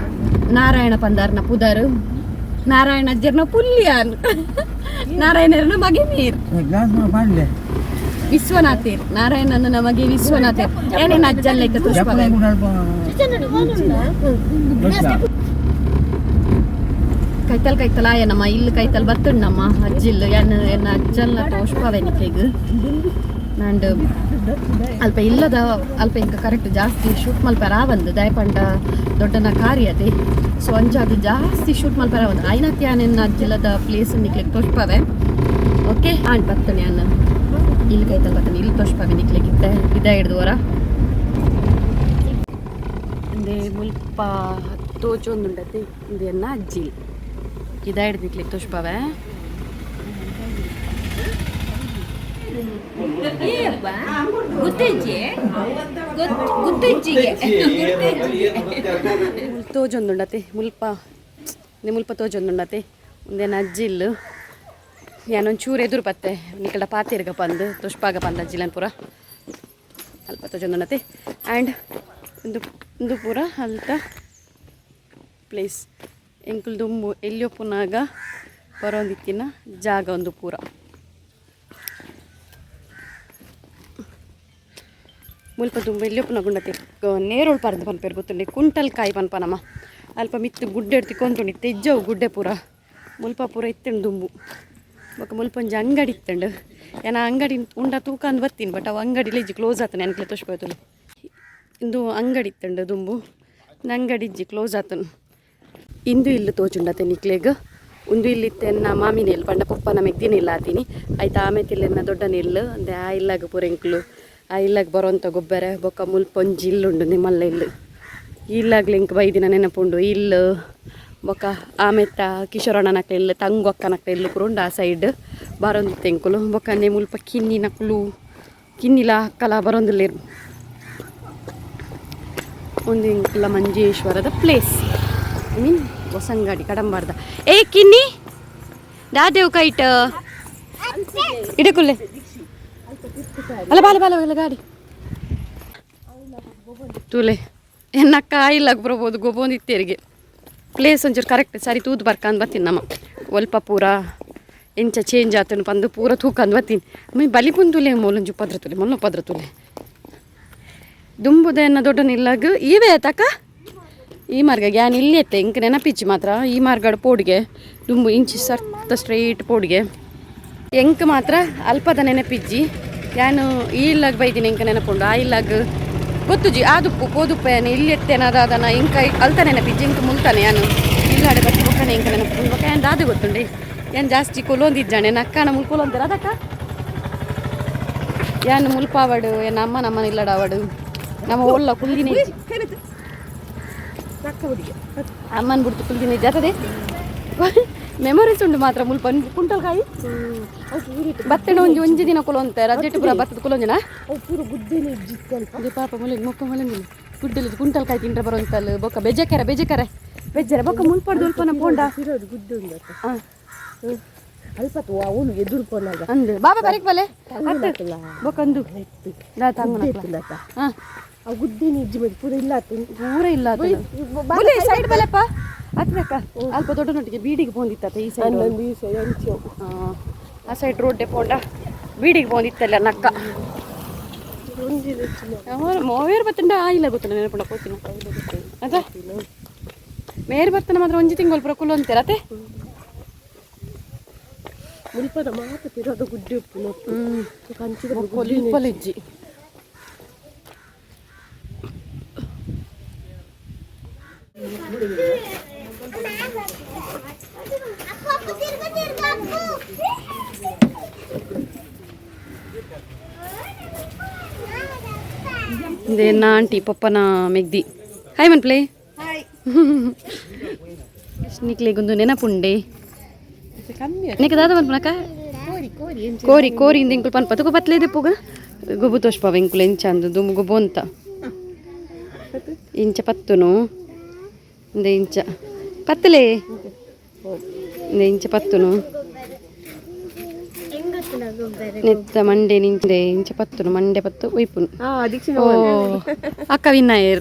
Speaker 1: ನಾರಾಯಣ ಪಂದಾರ್ನ ಪುದರ್, ನಾರಾಯಣ ಅಜ್ಜರ್ನ ಪುಲ್ಯಾನ್, ನಾರಾಯಣರ್ನ ಮಗೆ ನೀರ್.
Speaker 2: ಗ್ಲಾಸ್ ಪಾಡ್ಲೆ.
Speaker 1: ವಿಶ್ವನಾಥೇರ್, ನಾರಾಯಣನ ಮಗೆ ವಿಶ್ವನಾಥೇರ್. ಏನೇನು ಅಜ್ಜಲ್ಲ ಇತ್ತ
Speaker 2: ಜಪ್ಪನೆ
Speaker 1: ತುಷ್ಪ.
Speaker 2: ಕೂಡ ಅಲ್ಪ.
Speaker 1: ಕೈತಲ್ ಕೈತಲ್ ಆಯನಮ್ಮ ಇಲ್ಲಿ ಕೈತಲ್ ಬತ್ತುಂಡಮ್ಮ ಅಜ್ಜಿಲ್ಲು. ಎನ್ನ ಎನ್ನ ಅಜ್ಜಲ್ಲ ತೋಷ್ಪವೆ ನಿಕ್ಲೆಗ್. ನಂಡು ಅಲ್ಪ ಇಲ್ಲದ ಅಲ್ಪ ಇಂಕ ಕರೆಕ್ಟ್ ಜಾಸ್ತಿ ಶೂಟ್ ಮಲ್ಪರ ಬಂದು, ದಯಪಂಡ ದೊಡ್ಡನ ಕಾರ್ಯತೆ. ಸೊ ಅಂಚಾದ ಜಾಸ್ತಿ ಶೂಟ್ ಮಲ್ಪರ ಬಂದು ಐನತ್ಯಾನೆನ್ನ ಅಜ್ಜಿಲ್ಲದ ಪ್ಲೇಸ್ ನಿಕ್ಲೆಗ್ ತೋಷ್ಪವೆ. ಓಕೆ, ಆಂಡ್ ಬತ್ತನೆ ಅನ್ನ ಇಲ್ಲಿ ಕೈತಲ್ ಬತ್ತನೆ, ಇಲ್ಲಿ ತೋಷ್ಪವೆ ನಿಕ್ಲೆಗ್. ಇತ್ತ ಇದ ಹಿಡ್ದು ವರ ಇಂದೆ ಮುಲ್ಪ ತೋಚೊಂದುಂಡತೆ ಇಂದು ಎನ್ನ ಅಜ್ಜಿ. ಇದ ಹಿಡ್ದು ನಿಕ್ಲೆಗ್ ತೋಷ್ಪವೆ.
Speaker 3: ಗುತ್ತಿಜ್ಜಿ ಗುತ್ತಿಜ್ಜಿಗೆ.
Speaker 1: ತೋಜೊಂದುಂಡತೆ ಮುಲ್ಪ ನೆ ಮುಲ್ಪ ತೋಜೊಂದುಂಡತೆ ಉಂದೆನ ಅಜ್ಜಿಲ್ಲು. ಯಾನೊಂಚೂರು ಎದುರು ಪತ್ತೆ ನಿಕಲ್ಡ ಪಾತೆರ್ಗ ಪಂದು ತುಷ್ಪಾಗ ಪಂದು ಅಜ್ಜಿಲನ್ ಪೂರ ಅಲ್ಪ ತೋಜೊಂದುಂಡತೆ. ಆ್ಯಂಡ್ ಉಂದು ಉಂದು ಪೂರ ಅಲ್ತ ಪ್ಲೇಸ್, ಎಂಕುಲು ದುಂಬು ಎಲ್ಲಿಯೊಪ್ಪುನಾಗ ಬರೋಂದಿತ್ತಿನ ಜಾಗ ಒಂದು ಪೂರ. ಮುಲ್ಪ ದುಂಬು ಎಲ್ಲಿಯೊಪ್ಪುನಾಗ ನೇರೋಳು ಪರ್ದು ಪನ್ಪೇರು ಗೊತ್ತುಂಡೆ, ಕುಂಟಲ್ ಕಾಯಿ ಪನ್ಪನಮ್ಮ. ಅಲ್ಪ ಮಿತ್ತು ಗುಡ್ಡೆ ತಿಕ್ಕೊಂತುಂಡು ತೆಜ್ಜವು ಗುಡ್ಡೆ ಪೂರ ಮುಲ್ಪ ಪೂರ ಇತ್ತುಂಡು ದುಂಬು. ಬೊಕ ಮುಲ್ಪ ಒಂಜಿ ಅಂಗಡಿ ಇತ್ತುಂಡು. ಏನ ಅಂಗಡಿ ಉಂಡ ತೂಕ ಅಂದ್ ಬತ್ತೀನಿ, ಬಟ್ ಅವು ಅಂಗಡಿ ಇಜ್ಜಿ, ಕ್ಲೋಸ್ ಆತನ. ಎನ್ಕ್ಲೆ ತೋಷ್ಪೋಯ್ತುಲು ಇಂದು ಅಂಗಡಿ ಇತ್ತುಂಡು ದುಂಬು, ಅಂಗಡಿ ಇಜ್ಜಿ, ಕ್ಲೋಸ್ ಆತನು. ಇಂದು ಇಲ್ಲಿ ತೋಚುಂಡತೆ ನಿಕ್ಲೆಗ್. ಉಂದು ಇಲ್ಲಿತ್ತೆನ್ನ ಮಾಮಿನೆಲ್ ಪಂಡ ಪೊಪ್ಪನ ಮೆಗ್ದಿನಿಲ್ಲ ಆತೀನಿ ಆಯ್ತಾ. ಆಮೇಲೆ ಎನ್ನ ದೊಡ್ಡ ನೆಲ್ಲು ಅಂದೆ ಆ ಇಲ್ಲಾಗ ಪೂರ ಎಂಕ್ಲು ಆ ಇಲ್ಲಾಗ ಬರೋಂಥ ಗೊಬ್ಬರ ಬೊಕ್ಕ ಮುಲ್ಪೊಂಜಿ ಇಲ್ಲುಂಡು ನಿಮ್ಮಲ್ಲ ಇಲ್ಲು. ಇಲ್ಲಾಗ್ಲಿ ಇಂಕ್ ಬೈದಿನ ನೆನಪುಂಡು ಇಲ್ಲು. ಬೊಕ್ಕ ಆಮೆತ್ತ ಕಿಶೋರಣ್ಣನಕ್ಲೆ ಇಲ್ಲು, ತಂಗು ಅಕ್ಕನಕ್ಲೆ ಇಲ್ಲು ಪೂರ ಉಂಡು ಆ ಸೈಡ್ ಬರೋಂದಿತ್ತು ಎಂಕುಲು. ಬೊಕ್ಕ ನೆ ಮುಲ್ಪ ಕಿನ್ನಿ ನಕುಲು ಕಿನ್ನಿಲ ಅಕ್ಕಲ ಬರೋಂದಿಲ್ಲೇರು. ಒಂದು ಎಂಕುಲ ಮಂಜೇಶ್ವರದ ಪ್ಲೇಸ್, I mean Hosangadi ಕಡಂಬಾರ್ದ. ಏ ಕಿನ್ನಿ ದಾದೇವು ಕೈಟ್ ಇಡಕುಲ್ಲೆ ಅಲ್ಲ ಬಾಲ ಬಾಲ ಬಾಲ ಗಾಡಿ ತೂಲೆ. ಎನ್ನಕ್ಕ ಆಯಿಲ್ಲಾಗ ಬರ್ಬೋದು ಗೊಬ್ಬೊಂದಿತ್ತೇರಿಗೆ ಪ್ಲೇಸ್ ಒಂಚೂರು ಕರೆಕ್ಟ್ ಸರಿ ತೂದು ಬರ್ಕಂದು ಬರ್ತೀನಿ. ನಮ್ಮ ಒಲ್ಪ ಪೂರ ಎಂಚ ಚೇಂಜ್ ಆತನು ಪಂದು ಪೂರ ತೂಕಂದು ಬರ್ತೀನಿ. ಮೈ ಬಲಿಪುಂತುಲೆ ಮೂಲೊಂಜು ಪದ್ರ ತುಲೆ ಮೊಲ್ಲ ಪದ್ರ ತುಲೆ ದುಂಬುದೆನ್ನ ದೊಡ್ಡ ನಿಲ್ಲಾಗ ಇವೇ ತಕ ಈ ಮಾರ್ಗ ಗ್ಯಾನ್ ಇಲ್ಲಿ ಎತ್ತೆ ಇಂಕ್ ನೆನಪಿಚ್ಚಿ ಮಾತ್ರ. ಈ ಮಾರ್ಗಡ್ ಪೋಡಿಗೆ ದುಂಬು ಇಂಚಿ ಸರ್ತ ಸ್ಟ್ರೈಟ್ ಪೋಡಿಗೆ ಎಂಕ್ ಮಾತ್ರ ಅಲ್ಪದ ನೆನಪಿಜ್ಜಿ. ಯಾನು ಈ ಇಲ್ಲಾಗ ಬೈದಿನಿ ಎಂಕ್ ನೆನಪುಂಡು. ಆ ಇಲ್ಲಾಗ ಗೊತ್ತುಜಿ ಆದುಪ್ಪು ಪೋದುಪ್ಪ ಯಾನು ಇಲ್ಲಿ ಎತ್ತೇನ ಅದಾದನ ಇಂಕ ಅಲ್ತ ನೆನಪಿಜ್ಜಿ. ಇಂಕ್ ಮುಲ್ತಾನೆ ಯಾನು ಇಲ್ಲಾಡೆ ಬತ್ತಿ ಬೊಕ್ಕನೆ ಇಂಕ ನೆನಪು ಬೊಕ್ಕ ಯಾನ್ ದಾದ ಗೊತ್ತುಂಡೆ. ಯಾನ್ ಜಾಸ್ತಿ ಕೊಲೊಂದಿದ್ದಾನೆ ನಕ್ಕನ ಮುಲ್ ಕೊಲೊಂದಿರ ಅದಕ್ಕ ಯಾನು ಮುಲ್ಪಾವಡು ಏನ್ ಅಮ್ಮ ನಮ್ಮನ ಇಲ್ಲಡಾವಡು ನಮ್ಮ ಒಲ್ಲ ಕುಲ್ದಿನ ಅಮ್ಮನ ಬಿಡ್ತು ಕುಲ್ದಿನ ಜಾತದೆ. ಮೆಮೊರೀಸ್ ಉಂಡು ಮಾತ್ರ. ಮುಲ್ಪ ಕುಂಟಲ್ಕಾಯಿ ಬತ್ತಣ ಒಂಜಿ ಒಂಜಿ ದಿನ ಕುಲೊಂತ ರಜೆಟ್ ಪೂರ ಬತ್ತದ ಕುಲೊಂಜಿನ ಅದೇ ಪಾಪ ಮುಲೆ ಮೊಕ್ಕ ಮುಲೆ ಗುಡ್ಡಲ್ಲಿ ಕುಂಟಲ್ಕಾಯಿ ತಿಂಡ್ರೆ ಬರೋಂತಲ್ಲ. ಬೊಕ್ಕ ಬೆಜಕೆರೆ ಬೆಜಕೆರೆ ಬೆಜ್ಜರೆ ಬೊಕ್ಕ ಮುಲ್ಪಡ್ದು ಉಲ್ಪನ ಪೋಂಡ. ಹಾ. ಅಂದು ಬಾಬಾ ಬರೀಕ್ ಬಲೆ ಬೊಕ್ಕ ಅಂದು ದಾ ತಂಗುನಕ್ಲ. ಹಾ ಪೂರ ಇಲ್ಲ ಬಲೆ ಸೈಡ್ ಬಲೆಪ್ಪ ಅತ್ಬೇಕ ಅಲ್ಪ ದೊಡ್ಡ ನೊಟ್ಟಿಗೆ ಬೀಡಿಗೆ ಪೋಂದಿತ್ತ ಈ ಸೈಡ್. ಆ ಸೈಡ್ ರೋಡ್ಡೆ ಪೋಂಡ ಬೀಡಿಗೆ ಪೋಂದಿತ್ತಲ್ಲ ನಕ್ಕ ಮೋವೇರ್ ಬತ್ತಂಡ ಆಯಿಲ್ಲ ಗೊತ್ತಿಲ್ಲ ನೆನಪುಂಡ ಪೋತಿನ ಅದ ಮೇರ್ ಬರ್ತನ ಮಾತ್ರ ಒಂಜಿ ತಿಂಗಳು ಪೂರ ಕುಲು ಅಂತೀರ ಅತೆ.
Speaker 3: ಮುಲ್ಪದ ಮಾತ ಪಿರೋದ ಗುಡ್ಡೆ ಉಪ್ಪು ಕಂಚಿದ.
Speaker 1: ಕೊಲಿಜ್ಜಿ ಇದೇನ ಆಂಟಿ ಪಪ್ಪನ ಮೆಗ್ದಿ. ಹಾಯ್ ಮನ್ಪ್ಲೆ ನಿಕ್ಲೆಗೊಂದು ನೆನಪುಂಡೆ. ನೀಕ ದಾದ ಮನ್ಪನಕ ಕೋರಿ ಕೋರಿ ಇಂದ ಇಂಕುಲು ಪನ್ಪ ತುಕ ಪತ್ಲೇದೆ ಪುಗ ಗೊಬ್ಬು ತೋಷ್ಪಾವ ಇಂಕುಲು ಎಂಚ ಅಂದು ದುಂಬು ಗೊಬ್ಬು ಅಂತ ಇಂಚ ಪತ್ತುನು ಇಂದ ಇಂಚ ಪತ್ತಲೇ ಇಂದ ಇಂಚ ಪತ್ತುನು ನೆತ್ತ ಮಂಡೆ ನಿಂಚೆ ಇಂಚ ಪತ್ತುನು ಮಂಡೆ ಪತ್ತು ಒಯ್ಪುನು. ಓ ಅಕ್ಕ ವಿನ್ನಾಯರ್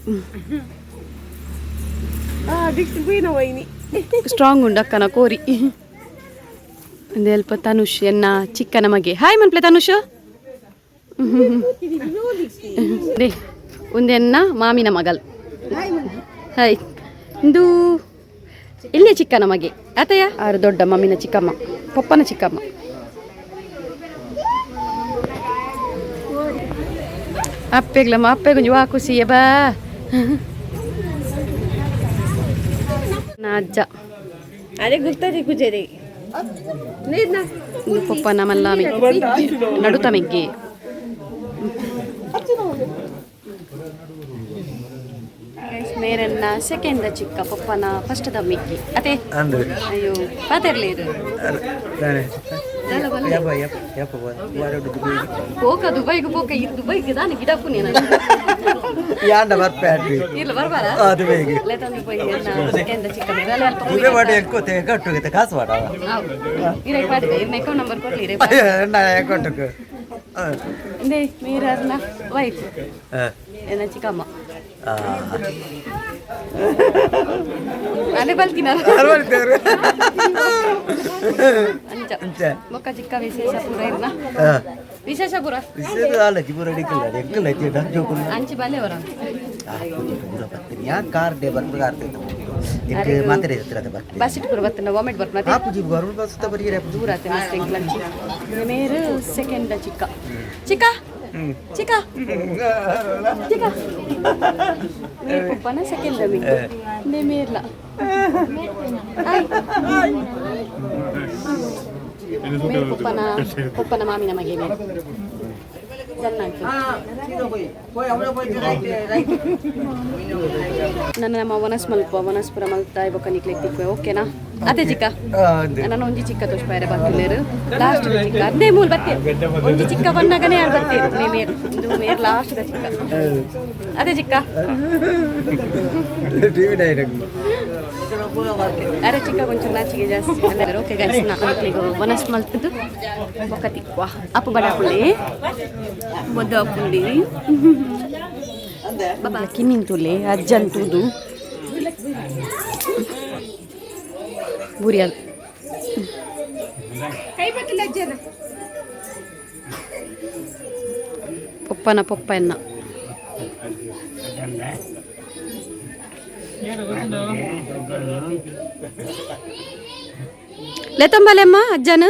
Speaker 1: ಸ್ಟ್ರಾಂಗ್ ಉಂಡು ಅಕ್ಕನ ಕೋರಿ. ಅಲ್ಪ ತನುಷ್ ಎನ್ನ ಚಿಕ್ಕನ ಮಗೆ. ಹಾಯ್ ಮನ್ಪ್ಲೆ ತನುಷ್. They ಒಂದೆನ್ನ ಮಾಮಿನ ಮಗಲ್. ಹಾಯ್. ಇಂದು ಇಲ್ಲೇ ಚಿಕ್ಕನ ಮಗೆ ಆತಯ್ಯ ಆರು ದೊಡ್ಡ ಮಮ್ಮಿನ ಚಿಕ್ಕಮ್ಮ ಪಪ್ಪನ ಚಿಕ್ಕಮ್ಮ. ಅಪ್ಪೆಗ್ಲಮ್ಮ ಅಪ್ಪೆಗೊಂಜಿ ವಾ ಖುಷಿ ಬಾ ನಾ ಅಜ್ಜ.
Speaker 3: ಅದೇ ಗುರ್ತದೆ ಕುಜರಿ.
Speaker 1: ಇದು ಪಪ್ಪನ ಮಲ್ಲಾಮಿ ನಡುತ ಮೆಗ್ಗಿ. ಮೇರನ್ನ ಸೆಕೆಂಡ್ ಚಿಕ್ಕ ಪಪ್ಪನ ಫಸ್ಟ್ the ಮಿಕ್ಕಿ ಅದೇ.
Speaker 2: ಅಂದ್ರೆ
Speaker 1: ಅಯ್ಯೋ ಪಾತಿರ್ಲಿ ಇದು. ಪೋಕ ದುಬೈಗೆ ಪೋಕ ಈ ದುಬೈಗೆ ದಾನೆ ಗಿಡಪ್ಪು ನೀನು.
Speaker 2: ಯಾಂಡ ಬರ್ಪೆ.
Speaker 1: ಇಲ್ಲ ಬರ್ಬಾರ.
Speaker 2: ದುಬೈಗೆ.
Speaker 1: ಲೇತಂದು ಪೋಯಿ ಸೆಕೆಂಡ್ ಚಿಕ್ಕ ಮೇಲೆ ಅಲ್ಪ.
Speaker 2: ದುಬೈ ವಾಡಿ ಎಕ್ಕೋತೆ ಕಟ್ಟುಗೆ ಕಾಸು ವಾಡ.
Speaker 1: ಇರೇ ಪಾಡ್ದೆ ಇರ್ನ ಅಕೌಂಟ್ ನಂಬರ್ ಕೊಡ್ಲಿ ಇರೇ.
Speaker 2: ಅಕೌಂಟ್ಗೆ.
Speaker 1: ಇಂದೇ ಮೀರರ್ನ ವೈಫ್ ಎನ್ನ ಚಿಕ್ಕಮ್ಮ ಅಲ್ಲೇ ಬಲ್ತಿನ ಅಂಚ.
Speaker 2: ಅಂಚ.
Speaker 1: ಬೊಕ್ಕ ಚಿಕ್ಕ ವಿಶೇಷ ಪೂರ ಇರ್ನ ವಿಶೇಷ ಪೂರ. ಅಂಚಿ ಬಲ್ಲೆ ಅವರ.
Speaker 2: ಕಾರ್ ಡೇ ಬರ್ಪುಗ ಮಾತ್ರೆ ಬರ್ತದೆ.
Speaker 1: ಬಸ್ ಇಟ್ಟು ಪೂರ ಬರ್ತನ ವಾಮಿಟ್ ಬರ್ಪುನ.
Speaker 2: ಆಪುಜಿ ಗೌರ್ಮೆಂಟ್ ಬಸ್ ಬರೀ.
Speaker 1: ದೂರ ಆತೆ ಮಸ್ತ್ ಎಂಕ್ಲಂಚಿ. ಮೇರು ಸೆಕೆಂಡ್ ಚಿಕ್ಕ ಚಿಕ್ಕ ಚಿಕ್ಕ ಚಿಕ್ಕ ಮೇರ್ ಪಪ್ಪನ ಸೆಕೆಂಡ್ ಮಿಕ್ಕ ನೇ ಮೇರ್ಲ. ಹಾಯ್. ಮೇರ್ ಪಪ್ಪನ ಪಪ್ಪನ ಮಾಮಿನ ಮಗೆ ಮೇರ್. ನನ್ನ ನಮ್ಮ ವನಸ್ ಮಲ್ಪ ವನಸ್ಪುರ ಮಲ್ತಾ ಬೊಕ್ಕ ನಿಕ್ಲೆಗ್ ತಿಕ್ವೆ ಓಕೆನಾ? ಅದೇ ಚಿಕ್ಕ ನಾನು ಒಂಜಿ ಚಿಕ್ಕ ತೋಷ್ಪಾಯರೆ ಬತ್ತಿಲ್ಲೇರು ಲಾಸ್ಟ್ ಚಿಕ್ಕ ಅದೇ ಮೂಲ ಬತ್ತಿ ಒಂಜಿ ಚಿಕ್ಕ ಬನ್ನಗನೇ ಯಾರು ಬತ್ತೀರು ಮೇರ್ ಇದು ಮೇರ್ ಲಾಸ್ಟ್ ಚಿಕ್ಕ ಅದೇ ಚಿಕ್ಕ. ಅರೆ ಚಿಕ್ಕ ಕೊಂಚ ನಾಚಿಗೆ ಜಾಸ್ತಿ ಅಂದ್ರೆ. ಓಕೆ ಗೈಸ್, ನಾನು ವನಸ್ ಮಲ್ತದ್ದು ಬೊಕ್ಕ ತಿಕ್ವಾ. ಅಪ್ಪು ಬಡ ಪುಳ್ಳಿ ಬೊದ್ದ ಪುಳ್ಳಿ ಬಾಬಾ ಕಿನ್ನಿನ್ ತುಲೆ ಅಜ್ಜನ್ ತೂದು ಬೂರಿಯಲ್ ಪೊಪ್ಪನ ಪೊಪ್ಪ ಎನ್ನ ಲೆತ್ತಂಬಲೆಮ್ಮ ಅಜ್ಜನ.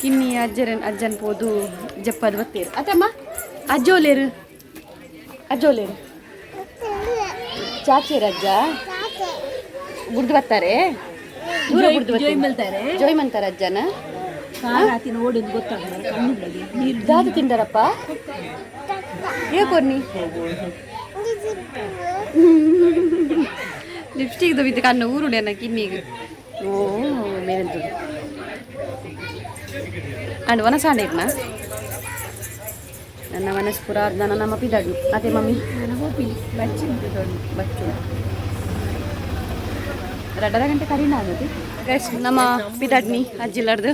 Speaker 1: ಕಿನ್ನಿ ಅಜ್ಜರನ್ ಅಜ್ಜನ್ ಪೋದು ಜಪ್ಪದ ಬತ್ತೇರು ಅತ್ತಮ್ಮ. ಅಜ್ಜೋಲೇರು ಅಜ್ಜೋಲೇರು ಚಾಚೇರು ಅಜ್ಜ ಬುಡ್ದು ಬರ್ತಾರೆ, ದೂರ ಬುಡ್ದು ಬರ್ತಾರೆ. ಜೋಯ್ ಮಂತಾರೆ ಅಜ್ಜನ. ದಾದ ತಿಂದಾರಪ್ಪ ಏ ಕೊರ್ನಿ ಲಿಪ್ಸ್ಟಿಕ್ ಬಿದ್ದು ಕಣ್ಣು ಊರುಡೆ ಕಿನ್ನಿಗೆ. ಓ ಮೇರೆಂತು ಅಂಡ್ ವನಸಾಂಡ ಇರ್ನ ನನ್ನ ಮನಸ್ಸು ಪುರ ನನ್ನ ನಮ್ಮ ಪಿದಾಡು ಅದೇ ಮಮ್ಮಿ ಬಚ್ಚು ರಡ್ಡರ ಗಂಟೆ ಕರಿನ ಆಗದು ಗೈಸ್. ನಮ್ಮ ಪಿದಾಡ್ನಿ ಅಜ್ಜಿಲಾರ್ದು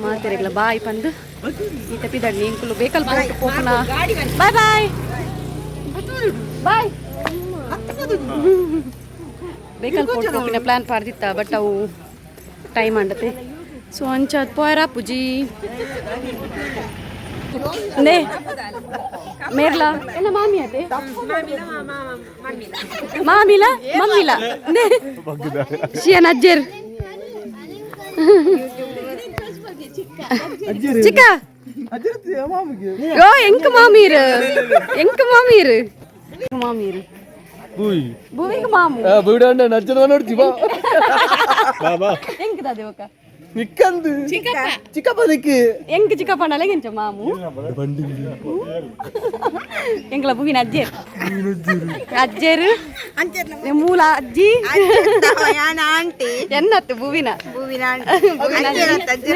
Speaker 1: ಮಾತೆರೆಗ್ಲ ಬಾಯ್ ಪಂದು ಈತ ಪಿದಾಡ್ನಿ. ಇಂಕುಲು ಬೇಕಲ್ ಪೋಪುನ. Bye bye bye. Bekal fort ಪೋಪಿನ ಪ್ಲಾನ್ ಪಾಡ್ದಿತ್ತ, ಬಟ್ ಅವು ಟೈಮ್ ಅಂಡತೆ. ಸೊ ಅಂಚಾದ್ ಪೋಯರ ಪುಜಿ ನೇ ಮೇರ್ಲಾ ಎಲ್ಲ ಮಾಮಿ ಅದೇ ಮಾಮಿಲ ಮಮ್ಮಿಲ ನೇ ಶಿಯನ್ ಅಜ್ಜೆರ್ ಚಿಕ್ಕ. ಓ ಎಂಕ್ ಮಾಮೀರ್ ಎಂಕ್ ಮಾಮೀರ್ ಮಾಮೀರ್ ಭೂಮಿಗೆ ಮಾಮು.
Speaker 4: ಬೀಡಂಡ ನಚ್ಚದ ನೋಡ್ತಿ ಬಾ ಬಾ.
Speaker 1: ಎಂಕ್ ದಾದೆ ಒಕ್ಕ?
Speaker 4: ನಿಕ್ಕಂದು ಚಿಕ್ಕಪ್ಪ ನಿಕ್ಕಿ.
Speaker 1: ಎಂಕ್ ಚಿಕ್ಕಪ್ಪನಲ್ಲ ಎಂಚ ಮಾಮು? ಎಂಕ್ಲ ಭೂಮಿನ ಅಜ್ಜೇರ್ ಅಜ್ಜೇರು ಮೂಲ ಅಜ್ಜಿ ಎನ್ನತ್ತು ಭೂವಿನ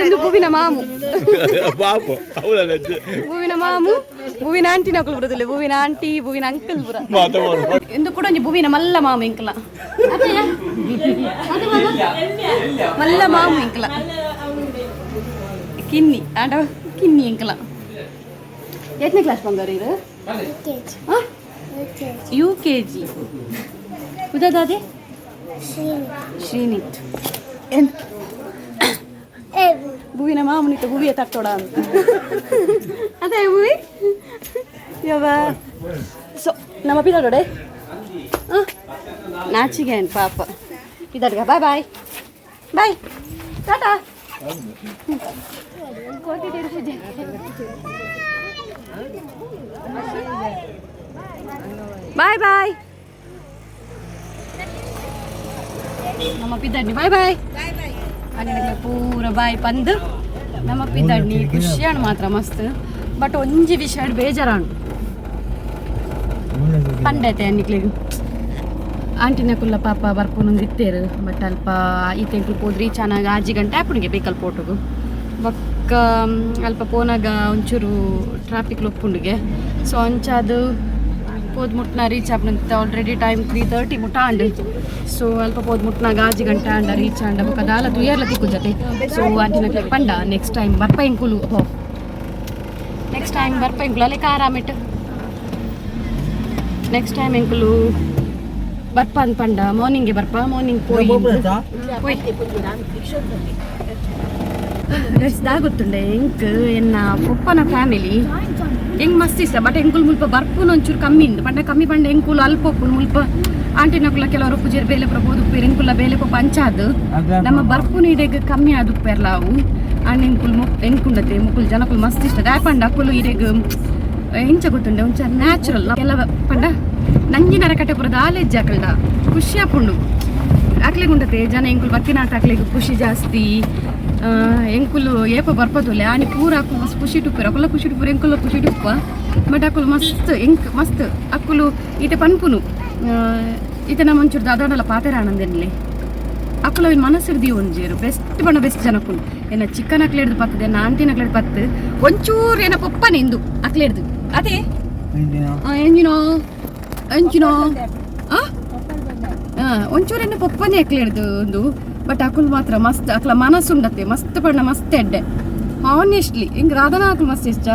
Speaker 1: ಎಂದು ಭೂವಿನ ಮಾಮು.
Speaker 4: ಪಾಪ ಹೌದಲ್ಲ?
Speaker 1: ಭೂವಿನ ಮಾಮು ಭೂವಿನ ಆಂಟಿ ನಕಲು ಬರುದಿಲ್ಲ. ಭೂವಿನ ಆಂಟಿ ಭೂವಿನ ಅಂಕಲ್ ಬುರ ಎಂದು ಕೂಡ ಒಂಜಿ ಭೂವಿನ ಮಲ್ಲ ಮಾಮು ಇಂಕಲ. ಅತ್ತಯ್ಯ? ಅದೇ ಮಾಮ? ಮಲ್ಲ ಮಾಮು ಇಂಕಲ ಕಿನ್ನಿ ಆಂಡ ಕಿನ್ನಿ ಇಂಕಲ. ಎಷ್ಟನೇ ಕ್ಲಾಸ್ ಬಂಗಾರ ಇದು? UKG. ಉದಾದಾದೆ ಶ್ರೀನಿತ್ ಏನ್ ಭೂವಿನ ಮಾಮುನಿತ ಭೂವಿಯ ತಟ್ಟೋಡ ಅಂತ ಅದೇ ಭೂವಿ ಯಾವ. ಸೊ ನಮ್ಮ ಪಿದಾಡೋಡೆ ನಾಚಿಗೆ ಪಾಪ ಪಿದಾಡ್ಗ. Bye bye bye tata. Bye bye ನಮ್ಮ ಪಿದಾಡ್ನಿ ಬಾಯ್ ಬಾಯ್ ಅಲ್ಲಿಗೆ ಪೂರ ಬಾಯ್ ಪಂದು ನಮ್ಮ ಪಿದಾಡ್ನಿ. ಖುಷಿಯಾಣ ಮಾತ್ರ ಮಸ್ತ್. ಬಟ್ ಒಂಜಿ ವಿಷಯ ಬೇಜಾರಾಣು ಪಂಡೈತೆ ನಿಕ್ಲೆಗ್ ಆಂಟಿನ ಕುಲ್ಲ ಪಾಪ ಬರ್ಪುನೊಂದು ಇತ್ತೇರು. ಬಟ್ ಅಲ್ಪ ಈ ತೆಂಕುಲು ಪೋದು ರೀಚ್ ಆನಾಗ ಆಜಿ ಗಂಟೆ ಆಪುಣಿಗೆ ಬೇಕಲ್ ಪೋಟುಗು. ಬೊಕ್ಕ ಅಲ್ಪ ಪೋನಾಗ ಒಂಚೂರು ಟ್ರಾಫಿಕ್ ಲೊಪ್ಪುಂಡುಗೆ. ಸೊ ಅಂಚಾದು ಪೋದು ಮುಟ್ನ ರೀಚ್ ಆಪುನಂತ ಆಲ್ರೆಡಿ ಟೈಮ್ 3:30 ಮುಟ್ಟ ಆಂಡ್. ಸೊ ಅಲ್ಪ ಪೋದು ಮುಟ್ನಾಗ ಆಜಿ ಗಂಟೆ ಆಂಡ ರೀಚ್ ಆಂಡ. ಬೊಕ್ಕ ದಾಲ ತುಯರ್ಲ ತಿಕ್ಕು ಜೊತೆ. ಸೊ ಆಂಟಿನ ಪಂಡ ನೆಕ್ಸ್ಟ್ ಟೈಮ್ ಬರ್ಪ ಎಂಕುಲು ಹೋ, ನೆಕ್ಸ್ಟ್ ಟೈಮ್ ಬರ್ಪ ಎಂಕುಲು ಅಲ್ಲೇ ಕಾರಾಮಿಟ್ ನೆಕ್ಸ್ಟ್ ಟೈಮ್ ಎಂಕುಲು ಬರ್ಪ ಅಂದ್ ಪಂಡ. ಮಾರ್ನಿಂಗ್ಗೆ ಬರ್ಪ, ಮಾರ್ನಿಂಗ್ ಪೋಯಿ ಪೋಯ್ ದಾಗೊತ್ತುಂಡೆ ಎಂಕ್ ಎನ್ನ ಪೊಪ್ಪನ ಫ್ಯಾಮಿಲಿ. ಎಂಗ್ ಮಸ್ತ್ ಇಷ್ಟ ಬಟ್ ಎಂಕುಲು ಮುಲ್ಪ ಬರ್ಪುನ ಒಂಚೂರು ಕಮ್ಮಿ ಇಂದು ಪಂಡ ಕಮ್ಮಿ ಪಂಡ ಎಂಕುಲು ಅಲ್ಪ ಉಪ್ಪುನು ಮುಲ್ಪ ಆಂಟಿನಕುಲ ಕೆಲವರು ಪೂಜೆರ್ ಬೇಲೆ ಪ್ರಬೋದು ಉಪ್ಪೇರು ಎಂಕುಲ ಬೇಲೆ ಪೋಪ ಅಂಚಾದ್ ನಮ್ಮ ಬರ್ಪುನ ಇಡೆಗ್ ಕಮ್ಮಿ ಆದ್ ಉಪ್ಪೆರ್ಲ ಅವು. ಆಂಡ ಎಂಕುಲು ಎಂಕುಂಡತೆ ಮುಕುಲು ಜನಕುಲು ಮಸ್ತ್ ಇಷ್ಟ. ದಾಯೆ ಪಂಡ ಅಕುಲು ಇಡೆಗ್ ಎಂಚ ಗೊತ್ತುಂಡೆ ಒಂಚೂರು ನ್ಯಾಚುರಲ್ ಕೆಲವ ಪಂಡ ನಂಜಿನರ ಕಟ್ಟೆಪುರದ ಆಲೆಜ್ಜ ಅಕಲ್ಡ ಖುಷಿ ಆಪುಂಡು. ಅಕ್ಲೆಗ್ ಉಂಡತೆ ಜನ ಎಂಕುಲು ಬತ್ತಿನಾಟ ಅಕ್ಲೆಗ್ ಖುಷಿ ಜಾಸ್ತಿ. ಎಂಕುಲು ಏಪ ಬರ್ಪದುಲ್ಲೆ ಆನಿ ಪೂರ ಅಕು ಮಸ್ತ್ ಖುಷಿ ಟುಪ್ಪೆರ್ ಅಕುಲ ಖುಷಿ ಟುಪ್ಪುರು ಎಂಕುಲ ಖುಷಿ ಟುಪ್ಪ. ಬಟ್ ಅಕುಲು ಮಸ್ತ್ ಎಂಕ್ ಮಸ್ತ್ ಅಕುಲು ಈತೆ ಪನ್ಪುನು ಈತೆ ನಮ್ಮ ಒಂಚೂರು ದಾದಾಡಲ ಪಾತೆರ ಆನಂದೆನ್ಲೆ ಅಕುಲು ಅವಿನ ಮನಸ್ಸಿಡ್ ದೀವೊಂಜೇರು ಬೆಸ್ಟ್ ಪಂಡ ಬೆಸ್ಟ್ ಜನಕುಲು. ಎನ್ನ ಚಿಕ್ಕನ ಅಕ್ಲೆಡ್ದು ಪತ್ತದ ಎನ್ನ ಆಂಟಿನ ಅಕ್ಲೆಡ್ದು ಪತ್ತು ಒಂಚೂರು ಏನ ಪೊಪ್ಪನೆ ಇಂದು ಅಕ್ಲೆಡ್ದು ಅದೇ ಎಂಜಿನೋ ಎಂಚಿನೋ ಒಂಚೂರು ಎನ್ನ ಪೊಪ್ಪನೆ ಅಕ್ಲೆಡ್ದು ಒಂದು. ಬಟ್ ಅಕುಲು ಮಾತ್ರ ಮಸ್ತ್ ಅಕ್ಲ ಮನಸ್ಸುಂಡತೆ ಮಸ್ತ್ ಪಂಡ ಮಸ್ತ್ ಎಡ್ಡೆ ಹಾನೆಸ್ಟ್ಲಿ. ಹಿಂಗ್ ರಾಧನ ಅಕುಲು ಮಸ್ತ್ ಇಷ್ಟ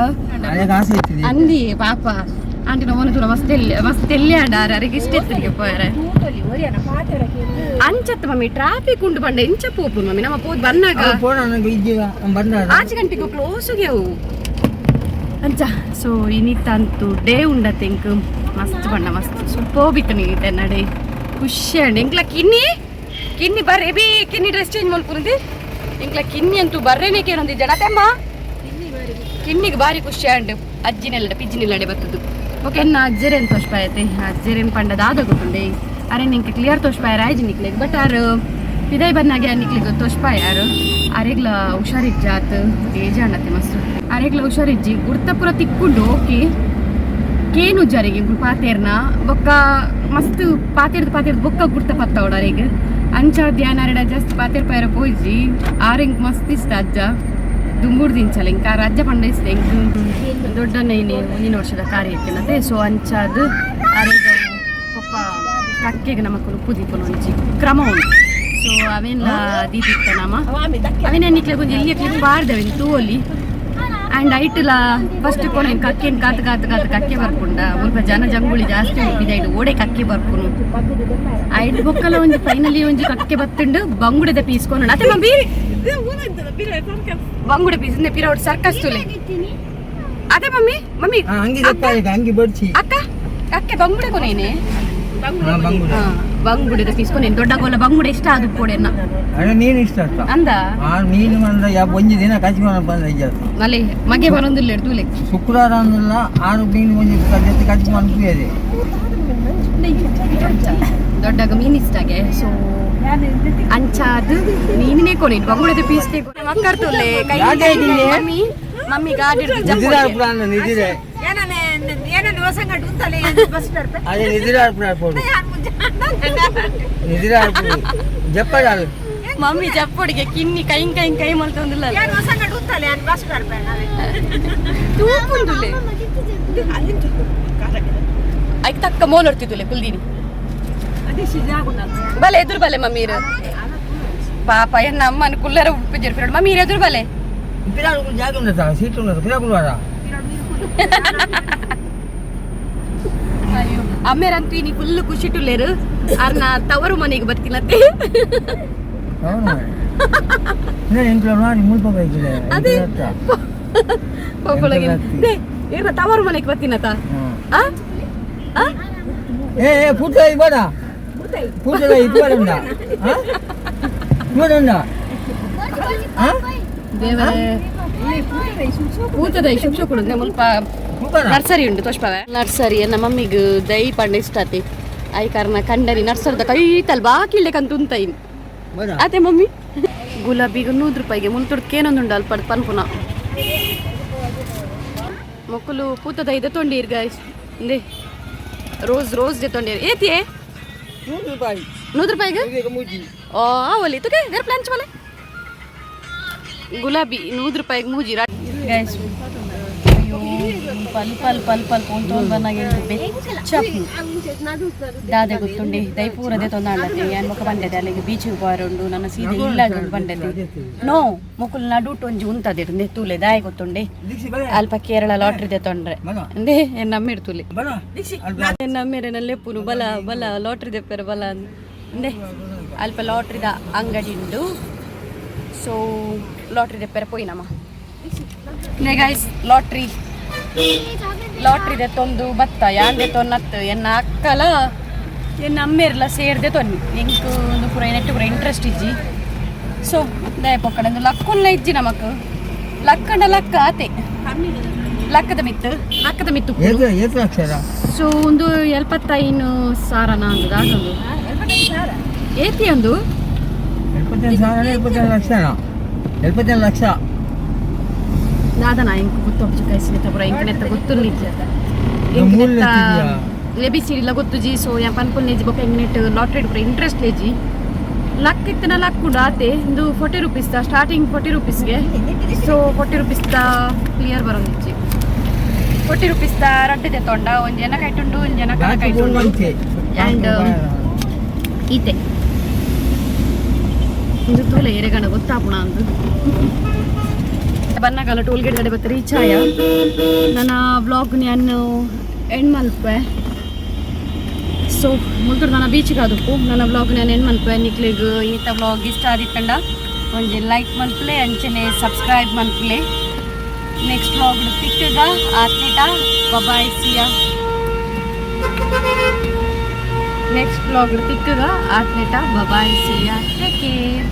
Speaker 1: ಅಂದಿ ಪಾಪ ಆಂಟಿನ ಓನ ತೂರ ಮಸ್ತ್ ಎಲ್ಲಿ ಮಸ್ತ್ ಎಲ್ಲಿ ಆಡಾರ ಅರೆಗೆ ಇಷ್ಟ ಎತ್ತರಿಗೆ ಪೋಯರೆ ಅಂಚತ್ತು ಮಮ್ಮಿ ಟ್ರಾಫಿಕ್ ಉಂಟು ಪಂಡ ಎಂಚ ಪೋಪು ಮಮ್ಮಿ ನಮ್ಮ ಪೋದ್ ಬನ್ನಾಗ ಆಚೆ ಗಂಟೆಗೆ ಕ್ಲೋಸ್ ಅವು ಅಂಚ. ಸೊ ಇನಿತಂತು ಡೇ ಉಂಡತೆ ಇಂಕ್ ಮಸ್ತ್ ಬಣ್ಣ ಮಸ್ತ್ ಸೂಪರ್ ಬಿತ್ತನೆ ನಡೆ ಖುಷಿ ಅಂಡ್ ಎಂಕ್ಲ ಕಿನ್ನಿ ಕಿನ್ನಿ ಬರ್ರೆ ಬಿ ಕಿನ್ನಿ ಡ್ರೆಸ್ ಚೇಂಜ್ ಮಲ್ಪುಂದಿ ಎಂಕ್ಲ ಕಿನ್ನಿ ಅಂತೂ ಬರ್ರೇನೆ ಕೇಳೊಂದಿ ಜಡತೆಮ್ಮ ಕಿನ್ನಿಗೆ ಬಾರಿ ಖುಷಿ ಅಂಡ್ ಅಜ್ಜಿನೆಲ್ಲಡೆ ಪಿಜ್ಜಿನೆಲ್ಲಡೆ ಬರ್ತದ್ದು. ಓಕೆ ಎನ್ನ ಅಜ್ಜರೇನು ತೋಷ್ಪಾಯತೆ ಅಜ್ಜರೇನು ಪಂಡ ದಾದ ಗೊತ್ತುಂಡೆ ಅರೆ ನಿಂಗೆ ಕ್ಲಿಯರ್ ತೋಷ್ಪಾಯ ರಾಯ್ಜಿ ನಿಕ್ಲೆಗ್ ಬಟ್ ಆರ್ ಪಿದೈ ಬನ್ನಾಗೆ ನಿಕ್ಲೆಗ್ ತೋಷ್ಪಾಯ ಯಾರು ಅರೆಗ್ಲ ಹುಷಾರಿಜ್ಜಾತ್ ಏಜ್ ಅಣ್ಣತೆ ಮಸ್ತ್ ಅರೆಗ್ಲ ಹುಷಾರಿಜ್ಜಿ ಗುರ್ತಪುರ ತಿಕ್ಕುಂಡು. ಓಕೆ ಕೇನು ಜರಿಗೆ ಇಂಕುಲು ಪಾತೇರ್ನ ಬೊಕ್ಕ ಮಸ್ತ್ ಪಾತೇರ್ದು ಪಾತೇರ್ದು ಬೊಕ್ಕ ಗುರ್ತ ಪತ್ತವಡ ಅರೆಗ್ ಅಂಚ ಧ್ಯಾನ ಅರೆಡ ಜಾಸ್ತಿ ಪಾತೇರ್ ಪಾಯರ ಪೋಯಿಜಿ ಆರೆಂಗ್ ಮಸ್ತ್ ಇಷ್ಟ ಅಜ್ಜ ದುಂಬುಡ್ದು ಇಂಚಲ ಇಂಕ ಅಜ್ಜ ಪಂಡ ಇಷ್ಟ ಇಂಕ್ ದೊಡ್ಡಣ್ಣ ಇನಿ ಮುಂದಿನ ವರ್ಷದ ಕಾರ್ಯ ಇತ್ತಿನತೆ. ಸೊ ಅಂಚಾದ್ ಅರೆಗ್ ಪೊಪ್ಪ ಕಕ್ಕೆಗೆ ನಮಕ್ಕಲು ಉಪ್ಪು ಒಂಜಿ ಕ್ರಮ ಉಂಟು. ಸೊ ಅವೇನ್ಲ ದೀದಿತ್ತ ನಮ ಅವೇನ ನಿಕ್ಲೆ ಒಂಜಿ ಎಲ್ಲಿ ಕ್ಲಿಪ್ ಬಾರ್ದವೇನು ತೂವೊಲಿ ಆ್ಯಂಡ್ ಐಟ್ಲ ಫಸ್ಟ್ ಕೊನೆ ಕಕ್ಕೆನ್ ಕಾತು ಕಾತು ಕಾತು ಕಕ್ಕೆ ಬರ್ಪುಂಡ ಮುಲ್ಪ ಜನ ಜಂಗುಳಿ ಜಾಸ್ತಿ ಉಂಟು ಐಟ್ ಓಡೆ ಕಕ್ಕೆ ಬರ್ಪುನು ಐಟ್ ಬೊಕ್ಕಲ ಒಂಜಿ ಫೈನಲಿ ಒಂಜಿ ಕಕ್ಕೆ ಬತ್ತುಂಡು ಬಂಗುಡೆದ ಪೀಸ್ ಕೊನು ಅತ್ತೆ ಮಮ್ಮಿ ಬಂಗುಡೆ ಪೀಸ್ ಇಂದೆ ಪಿರೌಟ್ ಸರ್ಕಸ್ ತುಲೆ ಅದೇ ಮಮ್ಮಿ ಮಮ್ಮಿ
Speaker 2: ಅಂಗಿ ಅಂಗಿ ಬಡ್ಸಿ
Speaker 1: ಅಕ್ಕ ಕಕ್ಕೆ ಬಂಗುಡೆ ಕೊನೇನೆ ಬಂಗುಡೆದ ಪೀಸ್ ಕೊನೇನೆ ದೊಡ್ಡ ಗೋಲ ಬಂಗುಡೆ ಇಷ್ಟ ಅದು ಕೊಡೆನ
Speaker 2: ಅರೆ ನೀನು ಇಷ್ಟ ಅಷ್ಟ
Speaker 1: ಅಂದ
Speaker 2: ಆ ಮೀನು ಅಂದ್ರೆ ಯಾವ ಒಂಜಿ ದಿನ ಕಚ್ಕೊಂಡು ಬಂದ್ರೆ ಇಜ್ಜ
Speaker 1: ಮಲೆ ಮಗೆ ಬರೊಂದಿಲ್ಲ ತೂಲೆ
Speaker 2: ಶುಕ್ರವಾರ ಅಂದಿಲ್ಲ ಆರು ಮೀನು ಒಂಜಿ ಜೊತೆ ಕಚ್ಕೊಂಡು ಅನ್ಪಿದೆ.
Speaker 1: ದೊಡ್ಡಗ ಮೀನು ಇಷ್ಟಾಗೆ. ಸೊ ಅಂಚಾದ್ ಮೀನಿನೇ ಕೊನೆ ಬಂಗುಡೆದ ಪೀಸ್ ಮಕ್ಕರ್ತುಲೆ ಕೈ ಮಮ್ಮಿ ಮಮ್ಮಿ ಗಾಡಿ
Speaker 2: ನಿದ್ರೆ ಅರ್ಪಣ ನಿದ್ರೆ ಅದೇ ನಿದ್ರೆ ಅರ್ಪಣ ಅರ್ಪಣ ನಿದ್ರೆ ಅರ್ಪಣ ಜಪ್ಪಡಾಲು
Speaker 1: ಮಮ್ಮಿ ಜಪ್ಪೊಡಿಗೆ ಕಿನ್ನಿ ಕೈ ಕೈ ಕೈ ಮಲ್ತೊಂದಿಲ್ಲ ತೂಪುಂಡುಲೆ ಐಕ್ ತಕ್ಕ ಮೋಲ್ ಹೊರ್ತಿದ್ದುಲೆ ಕುಲ್ದಿನಿ ಬಲೆ ಎದುರು ಬಲೆ ಮಮ್ಮೀರು ಪಾಪ ಎನ್ನ ಅಮ್ಮನ ಕುಲ್ಲರ ಉಪ್ಪು ಜರ್ಪಿರೋಡು ಮಮ್ಮೀರು ಎದುರು ಬಲೆ
Speaker 2: ಪಿರಾಡು ಜಾಗ ಉಂಟಾ ಸೀಟ್ ಉಂಟು ಪಿರಾకులు ವಾರ.
Speaker 1: ಅಯ್ಯೋ ಅಮ್ಮೇರಂತೂ ಇನಿ ಫುಲ್ ಖುಷಿ ಟುಲ್ಲೇರು ಅರ್ನ ತವರು ಮನೆಗೆ ಬರ್ತೀನತ್ತೆ.
Speaker 2: అవును నేను ఇంట్లో ಮುಲ್ಪ ಬೈಕಿದೆ.
Speaker 1: ಅದೇ. ಪೊಪ್ಪಳಗೆ ಏನ ತವರು ಮನೆಗೆ ಬರ್ತೀನತ ಆ ಆ
Speaker 2: ಏ ಏ ಪೂಜೆ ಬೇಡ ಪೂಜೆ ಇದು ಬೇಡ ಬೇಡ.
Speaker 1: ದೇವರೇ ಪೂತದ ಶುಭ ಕೊಡುದು ಮುಲ್ಪ ನರ್ಸರಿ ಉಂಟು ತೋಷ್ಪವೆ ನರ್ಸರಿ ಎನ್ನ ಮಮ್ಮಿಗ್ ದೈ ಪಂಡ ಇಷ್ಟ ಆತಿ I ಕಾರಣ ಕಂಡರಿ ನರ್ಸರಿದ ಕೈತಲ್ ಬಾಕಿ ಇಲ್ಲೆ ಉಂತೈನ್ ಅದೇ ಮಮ್ಮಿ ಗುಲಾಬಿಗೆ 100 ರೂಪಾಯಿಗೆ ಮುಲ್ತುಡ್ದು ಅಲ್ಪ ಪನ್ಪುನ ಮೊಕ್ಕಲು ಪೂತದ ಇದೆ ತೊಂಡೀರ್ ಗಾಯ್ಸ್ ಇಂದೆ ರೋಸ್ ರೋಸ್ ದೆ ತೊಂಡೀರ್ ಏತಿಯೇ
Speaker 2: 100 ರೂಪಾಯಿ
Speaker 1: 100 ರೂಪಾಯಿಗೆ ಓ ಒಲಿ ತುಕೆ ಬೇರೆ ಪ್ಲಾನ್ ಚೋಲೆ ಗುಲಾಬಿ 100 ರೂಪಾಯಿಗೆ ಮೂಜಿ ಗಾಯ್ಸ್. ಅಯ್ಯೋ ಪಲ್ ಪಲ್ ಪಲ್ ಪಲ್ ಪೋನ್ ಬನ್ನಾಗೆ ಬೆಚ್ಚ ದಾದೆ ಗೊತ್ತುಂಡೆ ದೈಪೂರದೆ ತೊಂದಾಂಡತೆ ಯಾನ್ ಮೊಕ ಬಂಡೆದೆ ಅಲ್ಲಿಗೆ ಬೀಚಿಗೆ ಪೋರುಂಡು ನನ್ನ ಸೀದೆ ಇಲ್ಲ ಬಂಡೆದೆ ನೋ ಮೊಕುಲ್ ನಡುಟು ಒಂಜಿ ಉಂತದೆ ತೂಲೆ ದಾಯ ಗೊತ್ತುಂಡೆ ಅಲ್ಪ ಕೇರಳ ಲಾಟ್ರಿ ದೆ ತೊಂಡ್ರೆ ಅಂದೆ ನಮ್ಮಿಡ್ ತೂಲೆ ನಮ್ಮೇರೆ ಲೆಪ್ಪುನು ಬಲ ಬಲ ಲಾಟ್ರಿ ದೆಪ್ಪೆರ ಬಲ ಅಂದೆ ಅಲ್ಪ ಲಾಟ್ರಿದ ಅಂಗಡಿ ಉಂಡು. ಸೊ ಲಾಟ್ರಿ ದೆಪ್ಪೆರ ಪೋಯಿನಮ್ಮ ನೇ ಗೈಸ್ ಲಾಟ್ರಿ ಲಾಟ್ರಿ ದೆತ್ತೊಂದು ಬತ್ತ ಯಾನ್ ದೆತ್ತೊನ್ನತ್ತು ಎನ್ನ ಅಕ್ಕಲ ಎನ್ನ ಅಮ್ಮೇರ್ಲ ಸೇರ್ದೆ ತೊನ್ನಿ. ಎಂಕ್ ಒಂದು ಪೂರ ನೆಟ್ಟು ಪೂರ ಇಂಟ್ರೆಸ್ಟ್ ಇಜ್ಜಿ. ಸೊ ದಾಯ ಪೊಕ್ಕಡೆ ಒಂದು ಲಕ್ಕುಲ್ಲ ಇಜ್ಜಿ ನಮಕ್. ಲಕ್ಕಂಡ ಲಕ್ಕ ಆತೆ, ಲಕ್ಕದ ಮಿತ್ತು ಲಕ್ಕದ ಮಿತ್ತು.
Speaker 4: ಏತ್ ಲಕ್ಷದ?
Speaker 1: ಸೊ ಒಂದು 75,000 ಒಂದು ದಾದೊಂದು ಏತಿ ಒಂದು.
Speaker 4: 75,000, 75 ಲಕ್ಷ, 75 ಲಕ್ಷ.
Speaker 1: ದಾದನ ಇಂಕ್ ಗೊತ್ತೊಂಜಿ ಕೈಸಿನ ಪೂರ ಇಂಕ್ ನೆತ್ತ ಗೊತ್ತುರ್ಲಿಜ್ಜಿ.
Speaker 4: ಮೂರು ಲಕ್ಷ.
Speaker 1: ಎ ಬಿ ಸಿ ಇಲ್ಲ ಗೊತ್ತುಜಿ. ಸೊ ಯಾ ಪನ್ಪುಲ್ ನೇಜಿ ಬೊಕ್ಕ ಎಂಗ್ ನೆಟ್ ಲಾಟ್ರಿ ಪೂರ ಇಂಟ್ರೆಸ್ಟ್ ಲೇಜಿ. ಲಕ್ ಇತ್ತನ ಲಕ್ಕುಂಡು ಆತೆ. ಇಂದು 40 ರುಪೀಸ್ ಸ್ಟಾರ್ಟಿಂಗ್, 40 ರುಪೀಸ್ಗೆ. ಸೊ 40 ರುಪೀಸ್ ಕ್ಲಿಯರ್ ಬರೋದಿಜ್ಜಿ. 40 ರುಪೀಸ್ ರಡ್ಡ್ ತೊಂಡ ಒಂಜಿ ಜನ ಕೈಟುಂಡು, ಒಂಜಿ ಜನ ಕೈಟುಂಡು. ಆ್ಯಂಡ್ ಈತೆ ಇಂದು ತೂಲೆ ಏರೆಗಣ ಗೊತ್ತಾಪುಣ ಅಂದು ಬನ್ನಗಲ ಟೋಲ್ ಗೇಟ್ ಗಡೆ ಬತ್ತ ರೀಚ್ ಆಯ. ನನ್ನ ವ್ಲಾಗ್ ನಾನು ಎಂಡ್ ಮಲ್ಪೆ. ಸೊ ಮುಲ್ತುಡು ನನ್ನ ಬೀಚ್ಗೆ ಆದುಪ್ಪು. ನನ್ನ ವ್ಲಾಗ್ ನಾನು ಎಂಡ್ ಮಲ್ಪೆ. ನಿಕ್ಲೆಗ್ ಈತ ವ್ಲಾಗ್ ಇಷ್ಟ ಆದಿತ್ತಂಡ ಒಂಜಿ ಲೈಕ್ ಮಲ್ಪಲೆ, ಅಂಚನೆ ಸಬ್ಸ್ಕ್ರೈಬ್ ಮಲ್ಪಲೆ. ನೆಕ್ಸ್ಟ್ ವ್ಲಾಗ್ ತಿಕ್ಕಗ ಆತ್ನೇಟ ಬಾಯ್, ಸಿಯಾ. ನೆಕ್ಸ್ಟ್ ವ್ಲಾಗ್ ತಿಕ್ಕಗ ಆತ್ನೇಟ ಬಾಯ್, ಸಿಯಾ, ಟೇಕ್ ಕೇರ್.